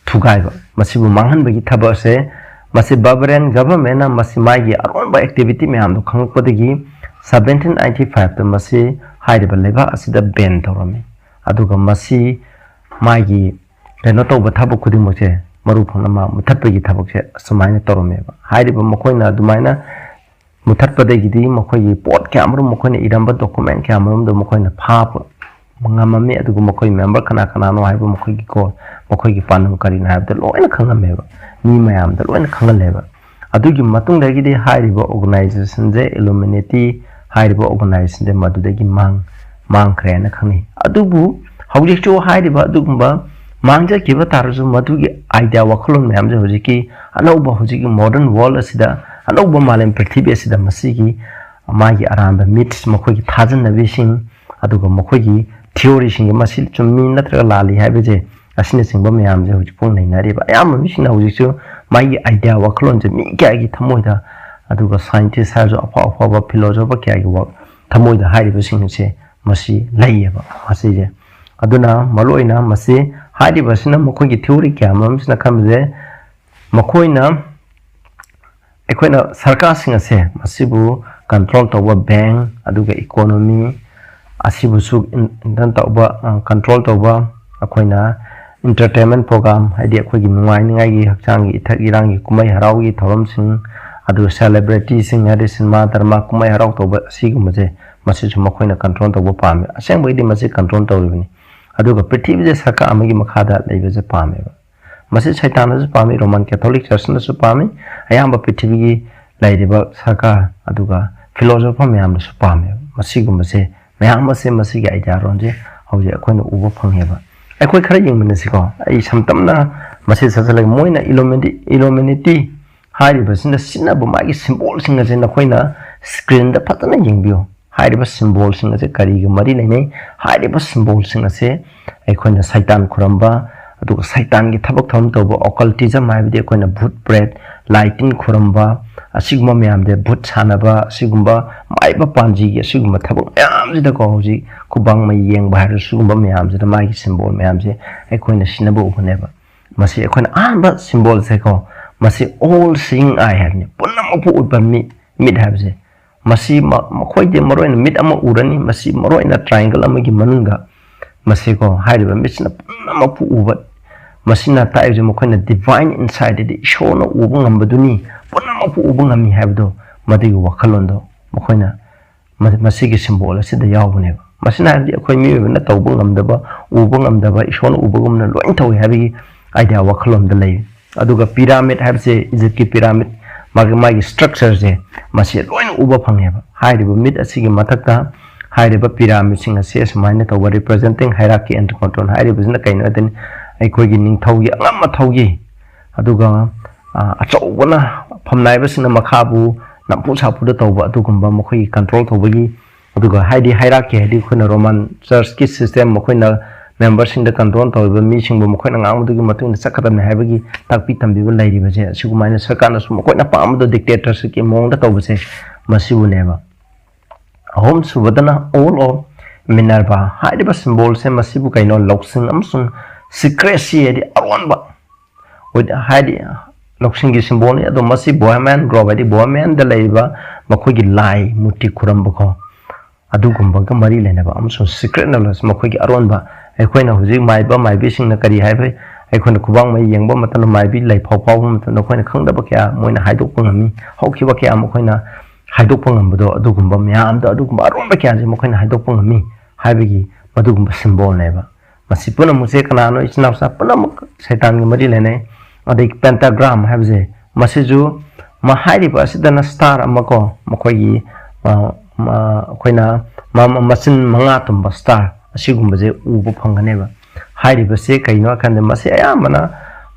ꯊꯨꯒꯥꯏꯕ, ꯃꯁꯤꯕꯨ ꯃꯥꯡꯍꯟꯕꯒꯤ ꯊꯕꯛ ꯑꯁꯦ, ꯃꯁꯤ ꯕꯕꯔꯤꯌꯥꯟ ꯒꯚꯔꯟꯃꯦꯟꯅ ꯃꯁꯤ ꯃꯥꯒꯤ ꯑꯔꯣꯟꯕ ꯑꯦꯛꯇꯤꯚꯤꯇꯤ ꯃꯌꯥꯝꯗꯣ ꯈꯪꯂꯛꯄꯗꯒꯤ seventeen ninety five ꯇ ꯃꯁꯤ ꯍꯥꯏꯔꯤꯕ ꯂꯩꯕꯥꯛ ꯑꯁꯤꯗ ꯕꯦꯟ ꯇꯧꯔꯝꯃꯤ꯫ ꯑꯗꯨꯒ ꯃꯁꯤ ꯃꯥꯒꯤ ꯀꯩꯅꯣ ꯇꯧꯕ ꯊꯕꯛ ꯈꯨꯗꯤꯡꯃꯛꯁꯦ, ꯃꯔꯨ ꯐꯪꯅ ꯃꯥ ꯃꯨꯊꯠꯄꯒꯤ ꯊꯕꯛꯁꯦ ꯑꯁꯨꯃꯥꯏꯅ ꯇꯧꯔꯝꯃꯦꯕ꯫ ꯍꯥꯏꯔꯤꯕ ꯃꯈꯣꯏꯅ ꯑꯗꯨꯃꯥꯏꯅ ꯃꯨꯊꯠꯄꯗꯒꯤꯗꯤ ꯃꯈꯣꯏꯒꯤ ꯄꯣꯠ ꯀꯌꯥ ꯃꯔꯨꯝ, ꯃꯈꯣꯏꯅ ꯏꯔꯝꯕ ꯗꯣꯀꯨꯃꯦꯟ ꯀꯌꯥ ꯃꯔꯨꯝꯗꯣ ꯃꯈꯣꯏꯅ ꯐꯥꯕ ꯉꯝꯃꯝꯃꯤ꯫ ꯑꯗꯨꯒ ꯃꯈꯣꯏ ꯃꯦꯝꯕꯔ ꯀꯅꯥ ꯀꯅꯥꯅꯣ ꯍꯥꯏꯕ, ꯃꯈꯣꯏꯒꯤ ꯀꯣ-, ꯃꯈꯣꯏꯒꯤ ꯄꯥꯟꯗꯝ ꯀꯔꯤꯅꯣ ꯍꯥꯏꯕꯗ ꯂꯣꯏꯅ ꯈꯪꯉꯝꯃꯦꯕ, ꯃꯤ ꯃꯌꯥꯝꯗ ꯂꯣꯏꯅ ꯈꯪꯍꯜꯂꯦꯕ꯫ ꯑꯗꯨꯒꯤ ꯃꯇꯨꯡꯗꯒꯤꯗꯤ ꯍꯥꯏꯔꯤꯕ ꯑꯣꯔꯒꯅꯥꯏꯖꯦꯁꯟꯁꯦ, ꯏꯂꯨꯃꯤꯅꯦꯇꯤ ꯍꯥꯏꯔꯤꯕ ꯑꯣꯔꯒꯅꯥꯏꯖꯦꯁꯟꯁꯦ ꯃꯗꯨꯗꯒꯤ ꯃꯥꯡ-, ꯃꯥꯡꯈ꯭ꯔꯦ ꯍꯥꯏꯅ ꯈꯪꯅꯩ꯫ ꯑꯗꯨꯕꯨ ꯍꯧꯖꯤꯛꯁꯨ ꯍꯥꯏꯔꯤꯕ ꯑꯗꯨꯒꯨꯝꯕ ꯃꯥꯡꯖꯈꯤꯕ ꯇꯥꯔꯁꯨ, ꯃꯗꯨꯒꯤ ꯑꯥꯏꯗꯤꯌꯥ, ꯋꯥꯈꯜꯂꯣꯟ ꯃꯌꯥꯝꯁꯦ ꯍꯧꯖꯤꯛꯀꯤ ꯑꯅꯧꯕ, ꯍꯧꯖꯤꯛꯀꯤ ꯃꯣꯗꯔꯟ ꯋꯥꯔꯜ ꯑꯁꯤꯗ, ꯑꯅꯧꯕ ꯃꯥꯂꯦꯝ ꯄ꯭ꯔꯤꯊꯤꯕꯤ ꯑꯁꯤꯗ ꯃꯁꯤꯒꯤ ꯃꯥꯒꯤ ꯑꯔꯥꯟꯕ ꯃꯤꯠꯁ, ꯃꯈꯣꯏꯒꯤ ꯊꯥꯖꯅꯕꯤꯁꯤꯡ, ꯑꯗꯨꯒ ꯃꯈꯣꯏꯒꯤ ꯊꯤꯑꯣꯔꯤꯁꯤꯡꯁꯦ ꯃꯁꯤ ꯆꯨꯝꯃꯤ ꯅꯠꯇ꯭ꯔꯒ ꯂꯥꯜꯂꯤ ꯍꯥꯏꯕꯁꯦ, ꯑꯁꯤꯅꯆꯤꯡꯕ ꯃꯌꯥꯝꯁꯦ ꯍꯧꯖꯤꯛ ꯐꯥꯎ ꯅꯩꯅꯔꯤꯕ꯫ ꯑꯌꯥꯝꯕ ꯃꯤꯁꯤꯡꯅ ꯍꯧꯖꯤꯛꯁꯨ ꯃꯥꯒꯤ ꯑꯥꯏꯗꯤꯌꯥ, ꯋꯥꯈꯜꯂꯣꯟꯁꯦ ꯃꯤ ꯀꯌꯥꯒꯤ ꯊꯃꯣꯏꯗ, ꯑꯗꯨꯒ ꯁꯥꯏꯟꯇꯤꯁ ꯍꯥꯏꯔꯁꯨ, ꯑꯐꯥꯎ ꯑꯐꯥꯎꯕ ꯐꯤꯂꯣꯁꯣꯐꯔ ꯀꯌꯥꯒꯤ ꯋꯥ-, ꯊꯃꯣꯏꯗ ꯍꯥꯏꯔꯤꯕꯁꯤꯡꯁꯦ ꯃꯁꯤ ꯂꯩꯌꯦꯕ, ꯃꯁꯤꯁꯦ꯫ ꯑꯗꯨꯅ ꯃꯔꯨꯑꯣꯏꯅ ꯃꯁꯤ ꯍꯥꯏꯔꯤꯕꯁꯤꯅ, ꯃꯈꯣꯏꯒꯤ ꯊꯤꯑꯣꯔꯤ ꯀꯌꯥ ꯑꯃꯁꯤꯅ ꯈꯟꯕꯁꯦ, ꯃꯈꯣꯏꯅ, ꯑꯩꯈꯣꯏꯅ ꯁꯔꯀꯥꯔꯁꯤꯡ ꯑꯁꯦ, ꯃꯁꯤꯕꯨ ꯀꯟꯇ꯭ꯔꯣꯜ ꯇꯧꯕ ꯕꯦꯡ, ꯑꯗꯨꯒ ꯏꯀꯣꯅꯣꯃꯤ ꯑꯁꯤꯕꯨꯁꯨ ꯏꯟ-, ꯏꯟꯇꯔꯟ ꯇꯧꯕ, ꯑ, ꯀꯟꯇ꯭ꯔꯣꯜ ꯇꯧꯕ, ꯑꯩꯈꯣꯏꯅ ꯏꯟꯇꯔꯇꯦꯟꯃꯦꯟ ꯄ꯭ꯔꯣꯒ꯭ꯔꯥꯝ, ꯍꯥꯏꯗꯤ ꯑꯩꯈꯣꯏꯒꯤ ꯅꯨꯡꯉꯥꯏꯅꯤꯡꯉꯥꯏꯒꯤ, ꯍꯛꯆꯥꯡꯒꯤ ꯏꯊꯛ ꯏꯔꯥꯡꯒꯤ ꯀꯨꯝꯍꯩ ꯍꯔꯥꯎꯒꯤ ꯊꯧꯔꯝꯁꯤꯡ, ꯑꯗꯨꯒ ꯁꯦꯂꯦꯕ꯭ꯔꯤꯇꯤꯁꯤꯡ, ꯍꯥꯏꯗꯤ ꯁꯤꯅꯦꯃꯥ ꯗ꯭ꯔꯃꯥ ꯀꯨꯝꯍꯩ ꯍꯔꯥꯎ ꯇꯧꯕ ꯑꯁꯤꯒꯨꯝꯕꯁꯦ, ꯃꯁꯤꯁꯨ ꯃꯈꯣꯏꯅ ꯀꯟꯇ꯭ꯔꯣꯜ ꯇꯧꯕ ꯄꯥꯝꯃꯤ꯫ ꯑꯁꯦꯡꯕꯒꯤꯗꯤ ꯃꯁꯤ ꯀꯟꯇ꯭ꯔꯣꯜ ꯇꯧꯔꯤꯕꯅꯤ꯫ ꯑꯗꯨꯒ ꯄ꯭ꯔꯤꯊꯤꯕꯤꯁꯦ ꯁꯔꯀꯥꯔ ꯑꯃꯒꯤ ꯃꯈꯥꯗ ꯂꯩꯕꯁꯦ ꯄꯥꯝꯃꯦꯕ꯫ ꯃꯁꯤ ꯁꯩꯇꯥꯟꯅꯁꯨ ꯄꯥꯝꯃꯤ, Roman Catholic Churchꯅꯁꯨ ꯄꯥꯝꯃꯤ, ꯑꯌꯥꯝꯕ ꯄ꯭ꯔꯤꯊꯤꯕꯤꯒꯤ ꯂꯩꯔꯤꯕ ꯁꯔꯀꯥꯔ ꯑꯗꯨꯒ philosopher ꯃꯌꯥꯝꯅꯁꯨ ꯄꯥꯝꯃꯦꯕ꯫ ꯃꯁꯤꯒꯨꯝꯕꯁꯦ ꯃꯌꯥꯝ ꯑꯁꯦ ꯃꯁꯤꯒꯤ ꯑꯥꯏꯗꯤꯌꯥꯔꯣꯟꯁꯦ ꯍꯧꯖꯤꯛ ꯑꯩꯈꯣꯏꯅ ꯎꯕ ꯐꯪꯉꯦꯕ꯫ ꯑꯩꯈꯣꯏ ꯈꯔ ꯌꯦꯡꯃꯤꯟꯅꯁꯤꯀꯣ꯫ ꯑꯩ ꯁꯝꯇꯝꯅ ꯃꯁꯤ ꯆꯠꯁꯤꯜꯂꯒ ꯃꯣꯏꯅ Illuminati Illuminati ꯍꯥꯏꯔꯤꯕꯁꯤꯅ ꯁꯤꯖꯤꯟꯅꯕ ꯃꯥꯒꯤ symbolꯁꯤꯡ ꯑꯁꯦ ꯅꯈꯣꯏꯅ screenꯗ ꯐꯖꯅ ꯌꯦꯡꯕꯤꯌꯨ꯫ ꯍꯥꯏꯔꯤꯕ symbolꯁꯤꯡ ꯑꯁꯦ ꯀꯔꯤꯒ ꯃꯔꯤ ꯂꯩꯅꯩ? ꯍꯥꯏꯔꯤꯕ symbolꯁꯤꯡ ꯑꯁꯦ ꯑꯩꯈꯣꯏꯅ ꯁꯩꯇꯥꯟ ꯈꯨꯔꯝꯕ, ꯑꯗꯨꯒ ꯁꯩꯇꯥꯟꯒꯤ ꯊꯕꯛ ꯊꯧꯔꯝ ꯇꯧꯕ, occultism ꯍꯥꯏꯕꯗꯤ ꯑꯩꯈꯣꯏꯅ ꯚꯨꯠ ꯄ꯭ꯔꯦꯠ, ꯂꯥꯏ ꯇꯤꯟ ꯈꯨꯔꯝꯕ, ꯑꯁꯤꯒꯨꯝꯕ ꯃꯌꯥꯝꯁꯦ, ꯚꯨꯠ ꯁꯥꯟꯅꯕ, ꯑꯁꯤꯒꯨꯝꯕ ꯃꯥꯏꯕ ꯄꯥꯟꯖꯤꯒꯤ ꯑꯁꯤꯒꯨꯝꯕ ꯊꯕꯛ ꯃꯌꯥꯝꯁꯤꯗꯀꯣ ꯍꯧꯖꯤꯛ ꯈꯨꯕꯥꯡ ꯃꯩ ꯌꯦꯡꯕ ꯍꯥꯏꯔꯁꯨ ꯁꯤꯒꯨꯝꯕ ꯃꯌꯥꯝꯁꯤꯗ ꯃꯥꯒꯤ symbol ꯃꯌꯥꯝꯁꯦ ꯑꯩꯈꯣꯏꯅ ꯁꯤꯖꯤꯟꯅꯕ ꯎꯕꯅꯦꯕ꯫ ꯃꯁꯤ ꯑꯩꯈꯣꯏꯅ ꯑꯍꯥꯟꯕ symbolꯁꯦꯀꯣ, ꯃꯁꯤ all seeing eye ꯍꯥꯏꯕꯅꯤ, ꯄꯨꯝꯅꯃꯛꯄꯨ ꯎꯠꯄ ꯃꯤꯠ, ꯃꯤꯠ ꯍꯥꯏꯕꯁꯦ꯫ ꯃꯁꯤ ꯃ-, ꯃꯈꯣꯏꯗꯤ ꯃꯔꯨꯑꯣꯏꯅ ꯃꯤꯠ ꯑꯃ ꯎꯔꯅꯤ, ꯃꯁꯤ ꯃꯔꯨꯑꯣꯏꯅ triangle ꯑꯃꯒꯤ ꯃꯅꯨꯡꯗ ꯃꯁꯤꯀꯣ, ꯍꯥꯏꯔꯤꯕ ꯃꯤꯠꯁꯤꯅ ꯄꯨꯝꯅꯃꯛꯄꯨ ꯎꯕ, ꯃꯁꯤꯅ ꯇꯥꯛꯏꯕꯁꯦ ꯃꯈꯣꯏꯅ divine insight ꯍꯥꯏꯗꯤ ꯏꯁꯣꯔꯅ ꯎꯕ ꯉꯝꯕꯗꯨꯅꯤ, ꯄꯨꯝꯅꯃꯛꯄꯨ ꯎꯕ ꯉꯝꯃꯤ ꯍꯥꯏꯕꯗꯣ, ꯃꯗꯨꯒꯤ ꯋꯥꯈꯜꯂꯣꯟꯗꯣ ꯃꯈꯣꯏꯅ ꯃ-, ꯃꯁꯤꯒꯤ symbol ꯑꯁꯤꯗ ꯌꯥꯎꯕꯅꯦꯕ꯫ ꯃꯁꯤꯅ ꯍꯥꯏꯕꯗꯤ ꯑꯩꯈꯣꯏ ꯃꯤꯑꯣꯏꯕꯅ ꯇꯧꯕ ꯉꯝꯗꯕ, ꯎꯕ ꯉꯝꯗꯕ, ꯏꯁꯣꯔꯅ ꯎꯕꯒꯨꯝꯅ ꯂꯣꯏꯅ ꯇꯧꯏ ꯍꯥꯏꯕꯒꯤ idea ꯋꯥꯈꯜꯂꯣꯟꯗ ꯂꯩ꯫ ꯑꯗꯨꯒ pyramid ꯍꯥꯏꯕꯁꯦ, ꯏꯖꯤꯞꯀꯤ pyramid, ꯃꯥꯒꯤ, ꯃꯥꯒꯤ structureꯁꯦ ꯃꯁꯤ ꯂꯣꯏꯅ ꯎꯕ ꯐꯪꯉꯦꯕ꯫ ꯍꯥꯏꯔꯤꯕ ꯃꯤꯠ ꯑꯁꯤꯒꯤ ꯃꯊꯛꯇ ꯍꯥꯏꯔꯤꯕ pyramidꯁꯤꯡ ꯑꯁꯤ ꯑꯁꯨꯃꯥꯏꯅ ꯇꯧꯕ representing hierarchy and control ꯍꯥꯏꯔꯤꯕꯁꯤꯅ ꯀꯩꯅꯣ ꯍꯥꯏꯗꯤ ꯑꯩꯈꯣꯏꯒꯤ ꯅꯤꯡꯊꯧꯒꯤ ꯑꯉꯝ ꯑꯊꯧꯒꯤ, ꯑꯗꯨꯒ, ꯑ, ꯑꯆꯧꯕꯅ ꯐꯝꯅꯥꯏꯕꯁꯤꯡꯅ ꯃꯈꯥꯕꯨ ꯅꯝꯐꯨ ꯁꯥꯐꯨꯗ ꯇꯧꯕ ꯑꯗꯨꯒꯨꯝꯕ ꯃꯈꯣꯏꯒꯤ control ꯇꯧꯕꯒꯤ, ꯑꯗꯨꯒ ꯍꯥꯏꯗꯤ hierarchy ꯍꯥꯏꯗꯤ ꯑꯩꯈꯣꯏꯅ Roman Churchꯀꯤ system ꯃꯈꯣꯏꯅ memberꯁꯤꯡꯗ control ꯇꯧꯔꯤꯕ ꯃꯤꯁꯤꯡꯕꯨ ꯃꯈꯣꯏꯅ ꯉꯥꯡꯕꯗꯨꯒꯤ ꯃꯇꯨꯡ ꯏꯟꯅ ꯆꯠꯀꯗꯕꯅꯤ ꯍꯥꯏꯕꯒꯤ ꯇꯥꯛꯄꯤ ꯇꯝꯕꯤꯕ ꯂꯩꯔꯤꯕꯁꯦ, ꯑꯁꯤꯒꯨꯃꯥꯏꯅ ꯁꯔꯀꯥꯔꯅꯁꯨ ꯃꯈꯣꯏꯅ ꯄꯥꯝꯕꯗꯣ dictatorshipꯀꯤ ꯃꯑꯣꯡꯗ ꯇꯧꯕꯁꯦ ꯃꯁꯤꯕꯨꯅꯦꯕ꯫ ꯑꯍꯨꯝꯁꯨꯕꯗꯅ Owl of Minerva ꯍꯥꯏꯔꯤꯕ symbolꯁꯦ ꯃꯁꯤꯕꯨ ꯀꯩꯅꯣ? ꯂꯧꯁꯤꯡ ꯑꯃꯁꯨꯡ secrecy ꯍꯥꯏꯗꯤ ꯑꯔꯣꯟꯕ, ꯍꯥꯏꯗꯤ ꯂꯧꯁꯤꯡꯒꯤ symbolꯅꯤ꯫ ꯑꯗꯣ ꯃꯁꯤ Bohemian Grove ꯍꯥꯏꯗꯤ Bohemianꯗ ꯂꯩꯔꯤꯕ ꯃꯈꯣꯏꯒꯤ ꯂꯥꯏ ꯃꯨꯔꯇꯤ ꯈꯨꯔꯝꯕꯀꯣ, ꯑꯗꯨꯒꯨꯝꯕꯒ ꯃꯔꯤ ꯂꯩꯅꯕ ꯑꯃꯁꯨꯡ secret knowledge, ꯃꯈꯣꯏꯒꯤ ꯑꯔꯣꯟꯕ, ꯑꯩꯈꯣꯏꯅ ꯍꯧꯖꯤꯛ ꯃꯥꯏꯕ ꯃꯥꯏꯕꯤꯁꯤꯡꯅ ꯀꯔꯤ ꯍꯥꯏꯕ, ꯑꯩꯈꯣꯏꯅ ꯈꯨꯕꯥꯡ ꯃꯩ ꯌꯦꯡꯕ ꯃꯇꯝꯗ, ꯃꯥꯏꯕꯤ ꯂꯩꯐꯥꯎ ꯐꯥꯎꯕ ꯃꯇꯝꯗ ꯑꯩꯈꯣꯏꯅ ꯈꯪꯗꯕ ꯀꯌꯥ ꯃꯣꯏꯅ ꯍꯥꯏꯗꯣꯛꯄ ꯉꯝꯃꯤ, ꯍꯧꯈꯤꯕ ꯀꯌꯥ ꯃꯈꯣꯏꯅ ꯍꯥꯏꯗꯣꯛꯄ ꯉꯝꯕꯗꯣ, ꯑꯗꯨꯒꯨꯝꯕ ꯃꯌꯥꯝꯗꯣ, ꯑꯗꯨꯒꯨꯝꯕ ꯑꯔꯣꯟꯕ ꯀꯌꯥꯁꯦ ꯃꯈꯣꯏꯅ ꯍꯥꯏꯗꯣꯛꯄ ꯉꯝꯃꯤ ꯍꯥꯏꯕꯒꯤ ꯃꯗꯨꯒꯨꯝꯕ symbolꯅꯦꯕ꯫ ꯃꯁꯤ ꯄꯨꯝꯅꯃꯛꯁꯦ ꯀꯅꯥꯅꯣ? ꯏꯆꯤꯟ ꯏꯅꯥꯎꯁꯥ ꯄꯨꯝꯅꯃꯛ ꯁꯩꯇꯥꯟꯒ ꯃꯔꯤ ꯂꯩꯅꯩ꯫ ꯑꯗꯩ pentagram ꯍꯥꯏꯕꯁꯦ, ꯃꯁꯤꯁꯨ ꯃ-, ꯍꯥꯏꯔꯤꯕ ꯑꯁꯤꯗꯅ star ꯑꯃ ꯀꯣ, ꯃꯈꯣꯏꯒꯤ, ꯑ, ꯃ-, ꯑꯩꯈꯣꯏꯅ ꯃ-, ꯃ-, ꯃꯆꯤꯟ ꯃꯉꯥ ꯇꯨꯝꯕ star ꯑꯁꯤꯒꯨꯝꯕꯁꯦ ꯎꯕ ꯐꯪꯒꯅꯦꯕ꯫ ꯍꯥꯏꯔꯤꯕꯁꯦ ꯀꯩꯅꯣ ꯍꯥꯏꯀꯥꯟꯗ, ꯃꯁꯤ ꯑꯌꯥꯝꯕꯅ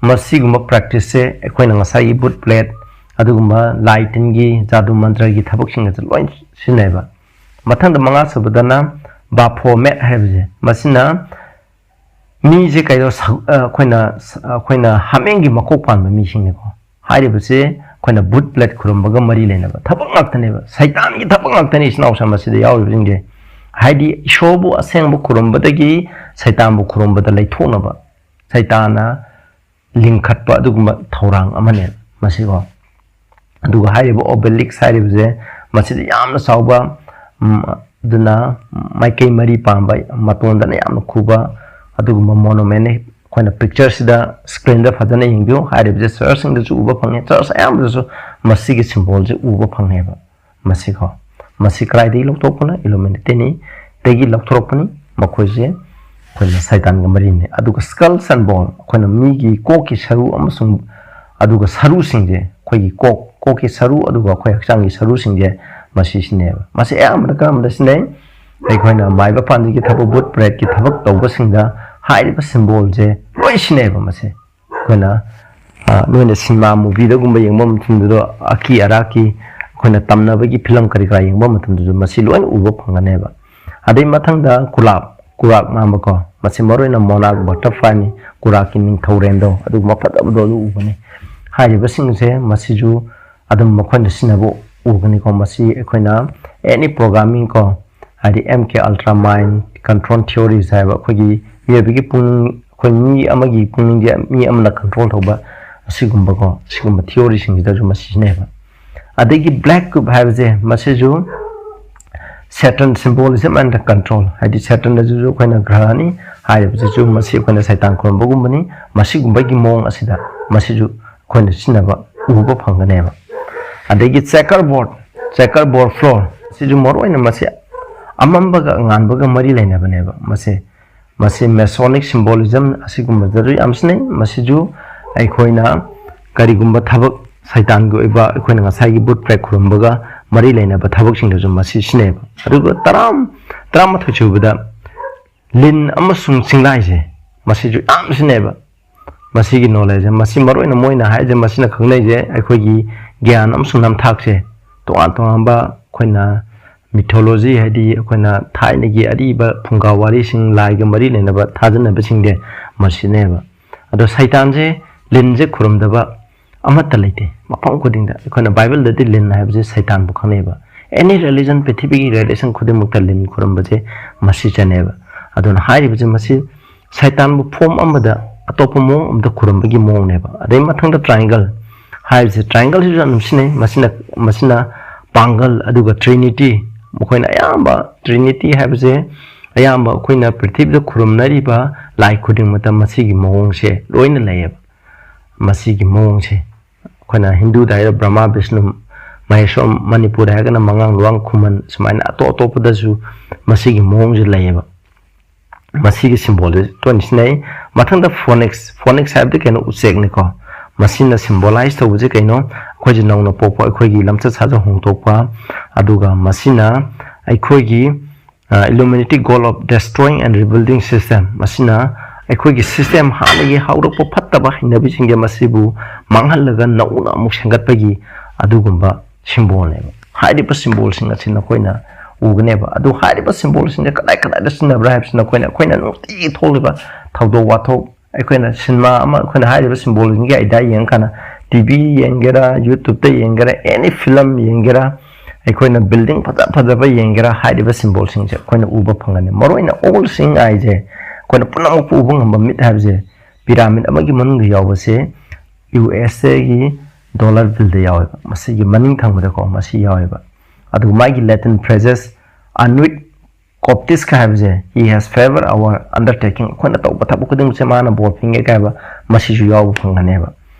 ꯃꯁꯤꯒꯨꯝꯕ practice ꯁꯦ ꯑꯩꯈꯣꯏꯅ ꯉꯁꯥꯏꯒꯤ ꯚꯨꯠ ꯄ꯭ꯔꯦꯠ, ꯑꯗꯨꯒꯨꯝꯕ ꯂꯥꯏ ꯇꯤꯟꯒꯤ ꯖꯥꯗꯨ ꯃꯟꯇ꯭ꯔꯒꯤ ꯊꯕꯛꯁꯤꯡ ꯑꯁꯦ ꯂꯣꯏ ꯁꯤꯖꯤꯟꯅꯩꯕ꯫ ꯃꯊꯪꯗ ꯃꯉꯥ ꯁꯨꯕꯗꯅ Baphomet ꯍꯥꯏꯕꯁꯦ, ꯃꯁꯤꯅ ꯃꯤꯁꯦ ꯀꯩꯗꯧ-, ꯁ-, ꯑ, ꯑꯩꯈꯣꯏꯅ, ꯑꯩꯈꯣꯏꯅ ꯍꯥꯃꯦꯡꯒꯤ ꯃꯀꯣꯛ ꯄꯥꯟꯕ ꯃꯤꯁꯤꯡꯅꯤꯀꯣ꯫ ꯍꯥꯏꯔꯤꯕꯁꯦ ꯑꯩꯈꯣꯏꯅ ꯚꯨꯠ ꯄ꯭ꯔꯦꯠ ꯈꯨꯔꯨꯝꯕꯒ ꯃꯔꯤ ꯂꯩꯅꯕ ꯊꯕꯛ ꯉꯥꯛꯇꯅꯦꯕ, ꯁꯩꯇꯥꯟꯒꯤ ꯊꯕꯛ ꯉꯥꯛꯇꯅꯤ ꯏꯆꯤꯟ ꯏꯅꯥꯎꯁꯥ ꯃꯁꯤꯗ ꯌꯥꯎꯔꯤꯕꯁꯤꯡꯁꯦ꯫ ꯍꯥꯏꯗꯤ ꯏꯁꯣꯔꯕꯨ ꯑꯁꯦꯡꯕ ꯈꯨꯔꯨꯝꯕꯗꯒꯤ ꯁꯩꯇꯥꯟꯕꯨ ꯈꯨꯔꯨꯝꯕꯗ ꯂꯩꯊꯣꯛꯅꯕ, ꯁꯩꯇꯥꯟꯅ ꯂꯤꯡꯈꯠꯄ ꯑꯗꯨꯒꯨꯝꯕ ꯊꯧꯔꯥꯡ ꯑꯃꯅꯦ ꯃꯁꯤꯀꯣ꯫ ꯑꯗꯨꯒ ꯍꯥꯏꯔꯤꯕ obelisk ꯍꯥꯏꯔꯤꯕꯁꯦ, ꯃꯁꯤꯗ ꯌꯥꯝꯅ ꯆꯥꯎꯕ, ꯎꯝ, ꯑꯗꯨꯅ ꯃꯥꯏꯀꯩ ꯃꯔꯤ ꯄꯥꯟꯕ, ꯃꯇꯣꯟꯗꯅ ꯌꯥꯝꯅ ꯈꯨꯕ ꯑꯗꯨꯒꯨꯝꯕ monument ꯅꯤ꯫ ꯑꯩꯈꯣꯏꯅ picture ꯁꯤꯗ, screen ꯗ ꯐꯖꯅ ꯌꯦꯡꯕꯤꯌꯨ꯫ ꯍꯥꯏꯔꯤꯕꯁꯦ church ꯁꯤꯡꯗꯁꯨ ꯎꯕ ꯐꯪꯉꯦ, church ꯑꯌꯥꯝꯕꯗꯁꯨ ꯃꯁꯤꯒꯤ symbol ꯁꯦ ꯎꯕ ꯐꯪꯉꯦꯕ꯫ ꯃꯁꯤꯀꯣ, ꯃꯁꯤ ꯀꯗꯥꯏꯗꯒꯤ ꯂꯧꯊꯣꯛꯄꯅꯣ? Illuminati ꯅꯤ, ꯗꯒꯤ ꯂꯧꯊꯣꯔꯛꯄꯅꯤ꯫ ꯃꯈꯣꯏꯁꯦ ꯑꯩꯈꯣꯏꯅ ꯁꯩꯇꯥꯟꯒ ꯃꯔꯤꯅꯦ꯫ ꯑꯗꯨꯒ skull symbol, ꯑꯩꯈꯣꯏꯅ ꯃꯤꯒꯤ ꯀꯣꯛꯀꯤ ꯁꯔꯨ ꯑꯃꯁꯨꯡ, ꯑꯗꯨꯒ ꯁꯔꯨꯁꯤꯡꯁꯦ, ꯑꯩꯈꯣꯏꯒꯤ ꯀꯣꯛ, ꯀꯣꯛꯀꯤ ꯁꯔꯨ, ꯑꯗꯨꯒ ꯑꯩꯈꯣꯏ ꯍꯛꯆꯥꯡꯒꯤ ꯁꯔꯨꯁꯤꯡꯁꯦ, ꯃꯁꯤ ꯁꯤꯖꯤꯟꯅꯩꯌꯦꯕ꯫ ꯃꯁꯤ ꯑꯌꯥꯝꯕꯅ ꯀꯔꯝꯕꯗ ꯁꯤꯖꯤꯟꯅꯩ? ꯑꯩꯈꯣꯏꯅ ꯃꯥꯏꯕ ꯄꯥꯟꯖꯤꯒꯤ ꯊꯕꯛ, ꯚꯨꯠ ꯄ꯭ꯔꯦꯠꯀꯤ ꯊꯕꯛ ꯇꯧꯕꯁꯤꯡꯗ ꯍꯥꯏꯔꯤꯕ symbol ꯁꯦ ꯂꯣꯏ ꯁꯤꯖꯤꯟꯅꯩꯌꯦꯕ꯫ ꯃꯁꯤ ꯑꯩꯈꯣꯏꯅ, ꯑ, ꯅꯣꯏꯅ cinema movie ꯗꯒꯨꯝꯕ ꯌꯦꯡꯕ ꯃꯇꯝꯗꯨꯗ, ꯑꯀꯤ ꯑꯔꯥꯛꯀꯤ ꯑꯩꯈꯣꯏꯅ ꯇꯝꯅꯕꯒꯤ film ꯀꯔꯤ ꯀꯔꯥ ꯌꯦꯡꯕ ꯃꯇꯝꯗꯁꯨ ꯃꯁꯤ ꯂꯣꯏꯅ ꯎꯕ ꯐꯪꯒꯅꯦꯕ꯫ ꯑꯗꯩ ꯃꯊꯪꯗ ꯀꯨꯔꯥꯛ, ꯀꯨꯔꯥꯛ ꯃꯥꯟꯕꯀꯣ, ꯃꯁꯤ ꯃꯔꯨꯑꯣꯏꯅ monarch butterfly ꯅꯤ, ꯀꯨꯔꯥꯛꯀꯤ ꯅꯤꯡꯊꯧꯔꯦꯟꯗꯣ, ꯑꯗꯨꯒꯨꯝꯕ ꯐꯖꯕꯗꯣ ꯑꯗꯨ ꯎꯕꯅꯤ꯫ ꯍꯥꯏꯔꯤꯕꯁꯤꯡꯁꯦ ꯃꯁꯤꯁꯨ ꯑꯗꯨꯝ ꯃꯈꯣꯏꯅ ꯁꯤꯖꯤꯟꯅꯕ ꯎꯒꯅꯤꯀꯣ꯫ ꯃꯁꯤ ꯑꯩꯈꯣꯏꯅ any programming ꯀꯣ, ꯍꯥꯏꯗꯤ M K Ultra mind control theories ꯍꯥꯏꯕ, ꯑꯩꯈꯣꯏꯒꯤ ꯃꯤꯑꯣꯏꯕꯒꯤ ꯄꯨꯛꯅꯤꯡ, ꯑꯩꯈꯣꯏ ꯃꯤ ꯑꯃꯒꯤ ꯄꯨꯛꯅꯤꯡꯁꯦ ꯃꯤ ꯑꯃꯅ control ꯇꯧꯕ, ꯑꯁꯤꯒꯨꯝꯕꯀꯣ, ꯁꯤꯒꯨꯝꯕ theory ꯁꯤꯡꯁꯤꯗꯁꯨ ꯃꯁꯤ ꯁꯤꯖꯤꯟꯅꯩꯕ꯫ ꯑꯗꯒꯤ black cube ꯍꯥꯏꯕꯁꯦ, ꯃꯁꯤꯁꯨ Saturn symbolism and control, ꯍꯥꯏꯗꯤ Saturn ꯑꯁꯤꯁꯨ ꯑꯩꯈꯣꯏꯅ ꯒ꯭ꯔꯍꯅꯤ, ꯍꯥꯏꯔꯤꯕꯁꯤꯁꯨ ꯃꯁꯤ ꯑꯩꯈꯣꯏꯅ ꯁꯩꯇꯥꯟ ꯈꯨꯔꯨꯝꯕꯒꯨꯝꯕꯅꯤ꯫ ꯃꯁꯤꯒꯨꯝꯕꯒꯤ ꯃꯑꯣꯡ ꯑꯁꯤꯗ ꯃꯁꯤꯁꯨ ꯑꯩꯈꯣꯏꯅ ꯁꯤꯖꯤꯟꯅꯕ ꯎꯕ ꯐꯪꯒꯅꯦꯕ꯫ ꯑꯗꯒꯤ checker board, checker board floor, ꯁꯤꯁꯨ ꯃꯔꯨꯑꯣꯏꯅ ꯃꯁꯤ ꯑꯃꯝꯕꯒ ꯑꯉꯥꯟꯕꯒ ꯃꯔꯤ ꯂꯩꯅꯕꯅꯦꯕ꯫ ꯃꯁꯤ ꯃꯁꯤ Masonic symbolism ꯑꯁꯤꯒꯨꯝꯕꯗꯁꯨ ꯌꯥꯝ ꯁꯤꯖꯤꯟꯅꯩ꯫ ꯃꯁꯤꯁꯨ ꯑꯩꯈꯣꯏꯅ ꯀꯔꯤꯒꯨꯝꯕ ꯊꯕꯛ, ꯁꯩꯇꯥꯟꯒꯤ ꯑꯣꯏꯕ, ꯑꯩꯈꯣꯏꯅ ꯉꯁꯥꯏꯒꯤ ꯕꯨꯠ ꯄ꯭ꯔꯦꯛ ꯈꯨꯔꯨꯝꯕꯒ ꯃꯔꯤ ꯂꯩꯅꯕ ꯊꯕꯛꯁꯤꯡꯗꯁꯨ ꯃꯁꯤ ꯁꯤꯖꯤꯟꯅꯩꯕ꯫ ꯑꯗꯨꯒ ꯇꯔꯥ, ꯇꯔꯥꯃꯥꯊꯣꯏ ꯁꯨꯕꯗ ꯂꯤꯟ ꯑꯃꯁꯨꯡ ꯆꯤꯡꯂꯥꯏꯁꯦ, ꯃꯁꯤꯁꯨ ꯌꯥꯝ ꯁꯤꯖꯤꯟꯅꯩꯕ꯫ ꯃꯁꯤꯒꯤ knowledge ꯁꯦ, ꯃꯁꯤ ꯃꯔꯨ ꯑꯣꯏꯅ ꯃꯣꯏꯅ ꯍꯥꯏꯁꯦ, ꯃꯁꯤꯅ ꯈꯪꯅꯩꯁꯦ ꯑꯩꯈꯣꯏꯒꯤ ꯒ꯭ꯌꯥꯟ ꯑꯃꯁꯨꯡ ꯅꯝꯊꯥꯛꯁꯦ, ꯇꯣꯉꯥꯟ ꯇꯣꯉꯥꯟꯕ ꯑꯩꯈꯣꯏꯅ mythology, ꯍꯥꯏꯗꯤ ꯑꯩꯈꯣꯏꯅ ꯊꯥꯏꯅꯒꯤ ꯑꯔꯤꯕ ꯐꯨꯡꯒꯥ ꯋꯥꯔꯤꯁꯤꯡ, ꯂꯥꯏꯒ ꯃꯔꯤ ꯂꯩꯅꯕ ꯊꯥꯖꯅꯕꯁꯤꯡꯁꯦ ꯃꯁꯤꯅꯦꯕ꯫ ꯑꯗꯣ ꯁꯩꯇꯥꯟꯁꯦ, ꯂꯤꯟꯁꯦ ꯈꯨꯔꯨꯝꯗꯕ ꯑꯃꯠꯇ ꯂꯩꯇꯦ꯫ ꯃꯐꯝ ꯈꯨꯗꯤꯡꯗ ꯑꯩꯈꯣꯏꯅ ꯕꯥꯏꯕꯜꯗꯗꯤ ꯂꯤꯟ ꯍꯥꯏꯕꯁꯦ ꯁꯩꯇꯥꯟꯕꯨ ꯈꯪꯅꯩꯕ꯫ Any religion, ꯄ꯭ꯔꯤꯊꯤꯕꯤꯒꯤ religion ꯈꯨꯗꯤꯡꯃꯛꯇ ꯂꯤꯟ ꯈꯨꯔꯨꯝꯕꯁꯦ ꯃꯁꯤ ꯆꯠꯅꯩꯕ꯫ ꯑꯗꯨꯅ ꯍꯥꯏꯔꯤꯕꯁꯦ ꯃꯁꯤ ꯁꯩꯇꯥꯟꯕꯨ form ꯑꯃꯗ ꯑꯇꯣꯞꯄ ꯃꯑꯣꯡ ꯑꯃꯗ ꯈꯨꯔꯨꯝꯕꯒꯤ ꯃꯑꯣꯡꯅꯦꯕ꯫ ꯑꯗꯩ ꯃꯊꯪꯗ triangle ꯍꯥꯏꯔꯤꯁꯦ, triangle ꯁꯤꯁꯨ ꯑꯗꯨꯝ ꯁꯤꯖꯤꯟꯅꯩ꯫ ꯃꯁꯤꯅ, ꯃꯁꯤꯅ ꯄꯥꯡꯒꯜ, ꯑꯗꯨꯒ Trinity, ꯃꯈꯣꯏꯅ ꯑꯌꯥꯝꯕ, Trinity ꯍꯥꯏꯕꯁꯦ ꯑꯌꯥꯝꯕ ꯑꯩꯈꯣꯏꯅ ꯄ꯭ꯔꯤꯊꯤꯕꯤꯗ ꯈꯨꯔꯨꯝꯅꯔꯤꯕ ꯂꯥꯏ ꯈꯨꯗꯤꯡꯃꯛꯇ ꯃꯁꯤꯒꯤ ꯃꯑꯣꯡꯁꯦ ꯂꯣꯏꯅ ꯂꯩꯌꯦꯕ꯫ ꯃꯁꯤꯒꯤ ꯃꯑꯣꯡꯁꯦ ꯑꯩꯈꯣꯏꯅ ꯍꯤꯟꯗꯨꯗ ꯍꯥꯏꯔꯒ ꯕ꯭ꯔꯍꯃꯥ, ꯕꯤꯁꯅꯨ, ꯃꯍꯦꯁ꯭ꯋꯔ, ꯃꯅꯤꯄꯨꯔꯗ ꯍꯥꯏꯔꯒꯅ ꯃꯉꯥꯡ, ꯂꯨꯋꯥꯡ, ꯈꯨꯃꯟ, ꯁꯨꯃꯥꯏꯅ ꯑꯇꯣꯞ ꯑꯇꯣꯞꯄꯗꯁꯨ ꯃꯁꯤꯒꯤ ꯃꯑꯣꯡꯁꯦ ꯂꯩꯌꯦꯕ꯫ ꯃꯁꯤꯒꯤ symbolꯁꯦ ꯇꯣꯏꯅ ꯁꯤꯖꯤꯟꯅꯩ꯫ ꯃꯊꯪꯗ phoenix, phoenix ꯍꯥꯏꯕꯗꯤ ꯀꯩꯅꯣ? ꯎꯆꯦꯛꯅꯤꯀꯣ꯫ ꯃꯁꯤꯅ symbolize ꯇꯧꯕꯁꯦ ꯀꯩꯅꯣ? ꯑꯩꯈꯣꯏꯁꯦ ꯅꯧꯅ ꯄꯣꯛꯄ, ꯑꯩꯈꯣꯏꯒꯤ ꯂꯝꯆꯠ ꯁꯥꯖꯠ ꯍꯣꯡꯗꯣꯛꯄ, ꯑꯗꯨꯒ ꯃꯁꯤꯅ ꯑꯩꯈꯣꯏꯒꯤ, ꯑ, Illuminati goal of destroying and rebuilding system, ꯃꯁꯤꯅ ꯑꯩꯈꯣꯏꯒꯤ system, ꯍꯥꯟꯅꯒꯤ ꯍꯧꯔꯛꯄ ꯐꯠꯇꯕ ꯍꯩꯅꯕꯤꯁꯤꯡꯁꯦ, ꯃꯁꯤꯕꯨ ꯃꯥꯡꯍꯜꯂꯒ ꯅꯧꯅ ꯑꯃꯨꯛ ꯁꯦꯝꯒꯠꯄꯒꯤ ꯑꯗꯨꯒꯨꯝꯕ symbolꯅꯦꯕ꯫ ꯍꯥꯏꯔꯤꯕ symbolꯁꯤꯡ ꯑꯁꯤ ꯅꯈꯣꯏꯅ ꯎꯒꯅꯦꯕ꯫ ꯑꯗꯨ ꯍꯥꯏꯔꯤꯕ symbolꯁꯤꯡꯁꯦ ꯀꯗꯥꯏ ꯀꯗꯥꯏꯗ ꯁꯤꯖꯤꯟꯅꯕ꯭ꯔꯥ ꯍꯥꯏꯕꯁꯤ ꯅꯈꯣꯏꯅ, ꯑꯩꯈꯣꯏꯅ ꯅꯨꯡꯇꯤꯒꯤ ꯊꯣꯛꯂꯤꯕ ꯊꯧꯗꯣꯛ ꯋꯥꯊꯣꯛ, ꯑꯩꯈꯣꯏꯅ ꯁꯤꯅꯦꯃꯥ ꯑꯃ, ꯑꯩꯈꯣꯏꯅ ꯍꯥꯏꯔꯤꯕ symbolꯁꯤꯡꯒꯤ idea ꯌꯦꯡꯉꯀꯥꯟꯗ, TV ꯌꯦꯡꯒꯦꯔꯥ, YouTubeꯇ ꯌꯦꯡꯒꯦꯔꯥ, any film ꯌꯦꯡꯒꯦꯔꯥ, ꯑꯩꯈꯣꯏꯅ building ꯐꯖ ꯐꯖꯕ ꯌꯦꯡꯒꯦꯔꯥ, ꯍꯥꯏꯔꯤꯕ symbolꯁꯤꯡꯁꯦ ꯑꯩꯈꯣꯏꯅ ꯎꯕ ꯐꯪꯒꯅꯤ꯫ ꯃꯔꯨꯑꯣꯏꯅ ꯑꯣꯜ ꯁꯤꯡ ꯍꯥꯏꯁꯦ, ꯑꯩꯈꯣꯏꯅ ꯄꯨꯝꯅꯃꯛꯄꯨ ꯎꯕ ꯉꯝꯕ ꯃꯤꯠ ꯍꯥꯏꯕꯁꯦ, pyramid ꯑꯃꯒꯤ ꯃꯅꯨꯡꯗ ꯌꯥꯎꯕꯁꯦ USAꯒꯤ dollar billꯗ ꯌꯥꯎꯋꯦꯕ꯫ ꯃꯁꯤꯒꯤ ꯃꯅꯤꯡ ꯊꯪꯕꯗꯀꯣ ꯃꯁꯤ ꯌꯥꯎꯋꯦꯕ꯫ ꯑꯗꯨꯒ ꯃꯥꯒꯤ Latin phrases, "Annuit coptisque" ꯍꯥꯏꯕꯁꯦ, "He has favored our undertaking", ꯑꯩꯈꯣꯏꯅ ꯇꯧꯕ ꯊꯕꯛ ꯈꯨꯗꯤꯡꯃꯛꯁꯦ ꯃꯥꯅ ꯕꯣꯔ ꯄꯤꯒꯦ ꯀꯥꯏꯕ, ꯃꯁꯤꯁꯨ ꯌꯥꯎꯕ ꯐꯪꯒꯅꯦꯕ꯫